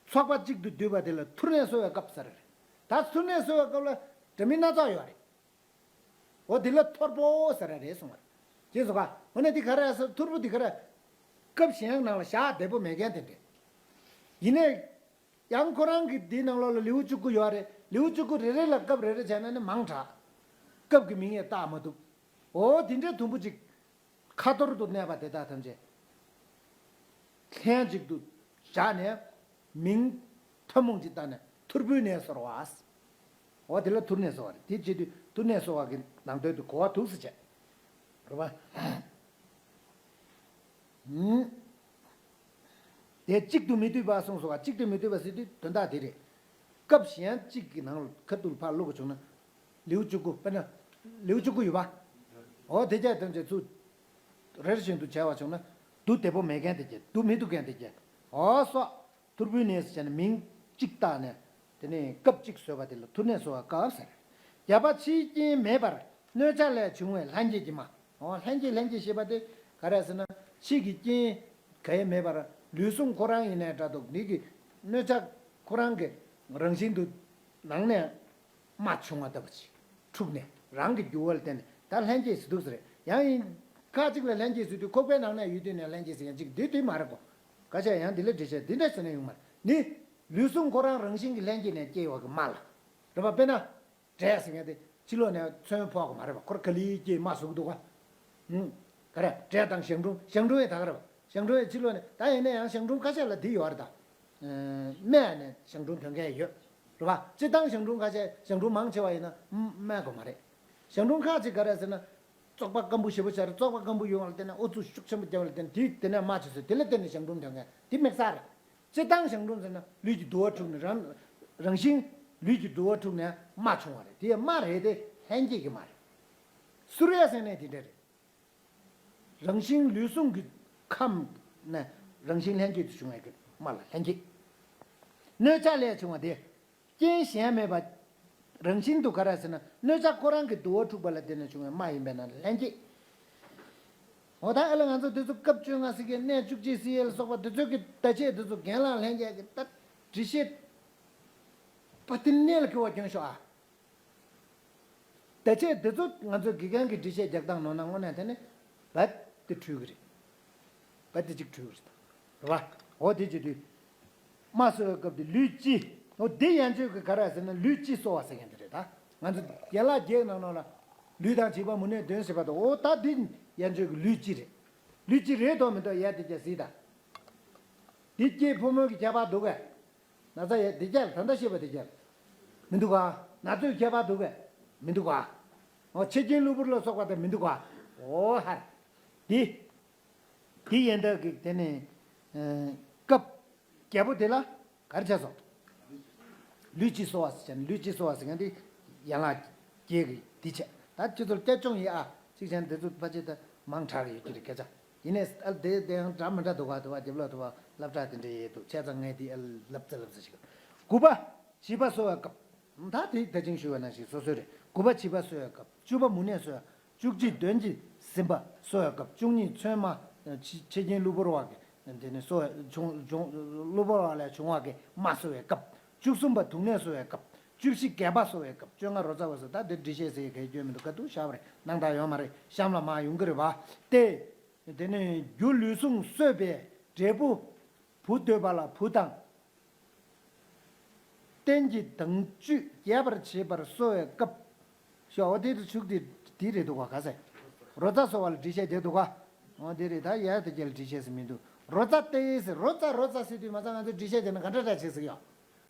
ཚོགས་པ་གཅིག་ཏུ་འདུས་པ་དེ་ལ་ཐུར་ནད་གསོ་བའི་སྐབས་ཟེར་རེད། ད་ཐུར་ནད་གསོ་བའི་སྐབས་ལ་འདྲ་མིན་སྣ་ཚོགས་ཡོད་རེད། འོ་དེ་ལ་ཐོར་བུ་ཟེར་ར་རེད་གསུངས་པ་རེད། ཅེས་སོ་ག་འོ་ན་འདི་ག་རེ་ཟེར། ཐོར་བུ་འདི་ག་རེ། སྐབས་གཞན་ནང་ལ་བཞག་བདེ་པོ་མེད་མཁན་དེ་འདྲས། ཡིན་ནའི། ཡང་ཁོ་རང་གི་འདི་ནང་ལོགས་ལ་ལེའུ་བཅུ་དགུ་ཡོད་རེད། ལེའུ་བཅུ་དགུ་རེ་རེ་ལ་སྐབས་རེ་རེ་བྱས་ན་ནི་མང་དྲགས། སྐབས་ཀྱི་མིང་ཡང་བཏགས་མ་ཐུབ། འོ་དེ་འདྲའི་དུམ་བུ་གཅིག་ཁ་ཐོར་དུ་གནས་པ་དེ་དག་ཐམས་ཅད་ལྷན་ཅིག་ཏུ་བཞག་ནས་མིང་ཐུན་མོང་ཅིག་བཏགས་ནས་ཐུར་བུའི་ནད་གསོ་བ། འོ་དེ་ལ་ཐུར་ནད་གསོ་བ་རེད། དེ་བྱེད་དུས་ཐུར་ནད་གསོ་བ་གི་ནང་དོན་དུ་གོ་བ་འདུག་ཟེར་བྱས། རེད་པ། ཨུམ། དེ་གཅིག་ཏུ་མི་འདུས་པ་གསུངས་སོ། གཅིག་ཏུ་མི་འདུས་པ་ཟེར་དུས་དོན་དག་དེ་རེད། སྐབས་གཞན་གཅིག་གི་ནང་ལ་ཁ་ཐུག་ལ་ཕར་བླུག་པ་བྱུང་ན། ལེའུ་བཅུ་དགུ་དཔེར་ན། ལེའུ་བཅུ་དགུ་ཡོད་པ། འོ་དེ་ཀྱང་དོན་བྱེད་ཚུལ། རེ་རེ་བཞིན་དུ་བྱས་པ་བྱུང་ན། བསྡུ་བདེ་པོ་མེད་མཁན་དེ་ཀྱང་བསྡུ་མི་ཐུབ་མཁན་དེ་ཀྱང་། འོ་སོགས། ཐུར་བུའི་ནད་ཟེར་ནས་མིང་གཅིག་བཏགས་ནས། དེ་ནས་སྐབས་གཅིག་བཟོས་པ་དེ་ལ་ཐུར་ནད་གསོ་བའི་སྐབས་ཟེར། བརྒྱད་པ་ཕྱིའི་རྐྱེན་མེད་པར་གནོད་བྱ་ལས་བྱུང་བའི་ལྷན་སྐྱེས་ཀྱི་རྨ། འོ་ལྷན་སྐྱེས་ལྷན་སྐྱེས་ཞེས་པ་དེ་ག་རེ་ཟེར་ན། ཕྱི་གི་རྐྱེན་ག་ཡེ་མེད་པར་ལུས་ཟུངས་ཁོ་རང་ཡིན་ནའི་འདྲ་འདུག་འདི་གི་གནོད་བྱ་ཁོ་རང་གི་རང་བཞིན་དུ་ནང་ནས་རྨ་བྱུང་བ་ལྟ་བུ་ཅིག་འཁྲུགས་ནས་རང་གི་འགྱུར་བ་ལ་བརྟེན་ནས་ད་ལྷན་སྐྱེས་ཟེར་འདུག་ཟེར། ཡང་ཡིན། ཁ་ཅིག་ལ་ལྷན་སྐྱེས་ཟེར་དུས་ཁོག་པའི་ནང་ནས་ཡོད་དུས་ནས་ལྷན་སྐྱེས་ཟེར་ཡང་ཅིག་འདི་དུས་མ་རེད་གོ། ཁ་ཤས་ཡང་འདི་ལ་འགྲེལ་བཤད་འདི་འདྲ་ཟེར་ན་ཡོང་མ་རེད། ནི། ལུས་ཟུངས་ཁོ་རང་རང་བཞིན་གྱི་ལྷན་སྐྱེས་ནས་སྐྱེ་བ་གི་རྨ་ལ། རེད་པ། དཔེར་ན། འབྲས་ཟེར་མཁན་དེ་ཕྱི་ལོགས་ནས་ཚོན་ཕོག་གི་མ་རེད་པ། ཁོ་རང་ག་ལེར་སྐྱེས་རྨ་ཟུག་འདུག་ག་ཧུམ། ག་རེ། འབྲས་དང་ཞང་ཀྲུམ། ཞང་ཀྲུམ་ཡང་ད་ག་རེད་པ། ཞང་ཀྲུམ་ཡང་ཕྱི་ལོགས་ནས། ད་ཡིན་ན་ཡང་ཞང་ཀྲུམ་ཁ་ཤས་ལ་འདི་ཡོད་རེད་ད། སྨད་ནས་ཞང་ཀྲུམ་ཐོན་མཁན་ཡོད་རེད་པ། སྤྱིར་བཏང་ཞང་ཀྲུམ་ཁ་ཤས། ཞང་ཀྲུམ་མང་ཆེ་བ་ཡིན་ན་སྨད་གོ་མ་རེད། ཞང་ཀྲུམ་ཁ་ཅིག་ག་རེ་ཟེར་ན། བཙོག་པ་སྐམ་པོ་ཞེ་པོ་ཆགས་རེད། བཙོག་པ་སྐམ་པོ་ཡོང་བ་ལ་བརྟེན་ནས་ཨུ་ཚུགས་ཤུགས་ཆེན་པོ་རྒྱབ་པ་ལ་བརྟེན་ནས་དེ་དེ་ནས་རྨ་བྱུང་ཟེར། དེ་ལ་བརྟེན་ནས་ཞང་ཀྲུམ་ཐོན་མཁན་དེ་དམིགས་བསལ་རེད། སྤྱིར་བཏང་ཞང་ཀྲུམ་ཟེར་ན་ལུས་ཀྱི་དུ་བ་འཁྲུགས་ནས་རང་རང་བཞིན་ལུས་ཀྱི་དུ་བ་འཁྲུགས་ནས་རྨ་བྱུང་བ་རེད། དེ་ཡང་རྨ་རེད་དེ་ལྷན་སྐྱེས་ཀྱི་རྨ་རེད། སུ་རེ་ཟེར་ནས་དེ་འདྲ་རེད། རང་བཞིན་ལུས་ཟུངས་ཀྱི་ཁམས་ནས་རང་བཞིན་ལྷན་སྐྱེས་སུ་བྱུང་བའི་རྨ་ལ་ལྷན་སྐྱེས། གནོད་བྱ་ལས་བྱུང་བ་དེ། རྐྱེན་གཞན་མེད་པ། རང་བཞིན་དུ་ག་རེ་ཟེར་ན་གནོད་བྱ་ཁོ་རང་གི་དུ་བ་འཁྲུགས་པ་ལ་བརྟེན་ནས་བྱུང་བའི་རྨ་ཡིན་པས་ན་ལྷན་སྐྱེས། འོ་ད་ཨ་ལ་ང་ཚོ་དེ་ཚོ་སྐབས་བཅོ་ལྔ་ཟེར་མཁན་གནས་བཅུ་གཅིག་ཟེར་ཡས་ལ་སོགས་པ་དེ་ཚོ་གི་བརྡ་ཆད་དེ་ཚོ་རྒན་ལགས་ལྷན་རྒྱས་ཀྱི་ད་འགྲེལ་བཤད་པ་དེ་གནད་ལ་འཁེལ་བ་སྐྱོན་ཤོག་ཨ། བརྡ་ཆད་དེ་ཚོ་ང་ཚོ་དགེ་རྒན་གྱི་འགྲེལ་བཤད་རྒྱག་སྟངས་ནོར་ན་དངོས་གནས་དེ་ནི་རྦད་དེ་འཁྲུལ་གྱི་རེད། རྦད་དེ་གཅིག་འཁྲུལ་གྱི་རེད་ད། རེད་བ། འོ་དེ་བྱེད་དུས། རྨ་གསོ་བའི་སྐབས་དེ་ལུས་དཔྱི། འོ་དེ་ཡན་ཆོད་ཀྱི་ག་རེ་ཟེར་ན་ལུས་དཔྱི་གསོ་བ་ཟེར་མཁན་དེ་རེད་ད། ང་ཚོ་ཡན་ལག་བརྒྱད་ནང་ནང་ལ་ལུས་དང་བྱིས་པ་མུ་ནེ་གདོན་ཟེར་བ་དང་། འོ་ད་དེ་ཡན་ཆོད་ཀྱི་ལུས་དཔྱི་རེད། ལུས་དཔྱི་རེད་དོ་མི་འདུག་ཡ། དེ་ཀྱང་གཟིགས་ད། དེ་སྐྱེས་ཕོ་མོ་གི་ཁྱད་པར་འདུག་གས། ན་ཚ་ཡ་དེ་ཀྱང་ད་ལྟ་ཤེས་པ་དེ་ཀྱང་མི་འདུག་ག་ན་ཚོད་ཁྱད་པར་འདུག་གས། མི་འདུག་ག་འོ་ཕྱི་རྐྱེན་གློ་བུར་ལ་སོགས་པ་དེ་མི་འདུག་ག་འོ་ཧར། དེ། དེ་ཡན་དག་གི་དེ་ནི། སྐབས་བརྒྱད་པོ་དེ་ལ་ག་རེ་བྱས་སོང་། ལུས་དཔྱི་གསོ་བ་ཟེར་ནས། ལུས་དཔྱི་གསོ་བ་ཟེར་མཁན་དེ་ཡན་ལག་བརྒྱད་ཀྱི་དེ་བྱས། ད་ཁྱེད་ཚོར་སྐྱབས་སྦྱོང་ཡིན་ཨ། གཅིག་བྱས་ན་དེ་ཚོ་ཕལ་ཆེར་ད་མང་དྲགས་ཡོད་ཀྱི་རེད་སྐད་ཆ། ཡིན་ནས་ཨ་དེ་དེ་ཡང་འདྲ་མི་འདྲ་འདུག་ག་དེ་བ་དེ་བློ་དེ་བ་སློབ་གྲྭ་དེ་འདྲ་ཡས་འདུག་བྱས་ཙང་ངས་དེ་ཨ་ལབ་ཙེ་ལབ་ཙེ་ཞིག་དགུ་པ་བྱིས་པ་གསོ་བའི་སྐབས། ད་དེ་ད་ཅིང་ཞུ་བ་ནང་བཞིན་སོ་སོའི་རེད། དགུ་པ་བྱིས་པ་གསོ་བའི་སྐབས། བཅུ་པ་མུ་ནེ་གསོ་བའི། བཅུ་གཅིག་གདོན་གྱིས་ཟིན་པ་གསོ་བའི་སྐབས། བཅུ་གཉིས་མཚོན་མ་ཆེ་ཆེ་ཆེན་གློ་བུར་བ་གི་དེ་ནི་གསོ་བའི་བྱུང་བྱུང་གློ་བུར་བ་ལས་བྱུང་བ་གི་རྨ་གསོ་བའི་སྐབས། བཅུ་གསུམ་པ་དུག་ནད་གསོ་བའི་སྐབས། བཅུ་བཞི་སྒལ་པ་གསོ་བའི་སྐབས། བཅོ་ལྔ་རོ་ཙ་བ་གསོ། ད་འདི་འགྲེལ་བཤད་ཟེར་གའི་སྐྱོན་མི་འདུག་ག་དུ་ཤ་བ་རེད། སྣང་དག་ཡོད་མ་རེད། གཤམ་ལ་མ་ཡོང་གི་རེད་བ། དེ་དེ་ནི་རྒྱུ་ལུས་ཟུངས་གསོས་པའི་འབྲས་བུ། བུ་འདོད་པ་ལ་བུ་དང་། རྟེན་གྱི་དྭངས་བཅུད་རྒྱས་པར་བྱེད་པར་གསོ་བའི་སྐབས། ཤོག་འོ་དེ་ཕྱུགས་དེ་དེ་རེད་འདུག་ག་ག་ཟེ། རོ་ཙ་གསོ་བ་ལ་འགྲེལ་བཤད་དེ་འདུག་ག་འོ་དེ་རེད། ད་ཡ་དེ་རྒྱལ་འགྲེལ་བཤད་ཟེར་མི་འདུག་རོ་ཙ་དེ་ཟེར། རོ་ཙ་རོ་ཙ་ཟེར་དུས་མ་ཚང་ང་ཚོ་འགྲེལ་བཤད་དེ་ན་ག་འདྲ་འདྲ་བྱེད་ཟེར་ཡོད།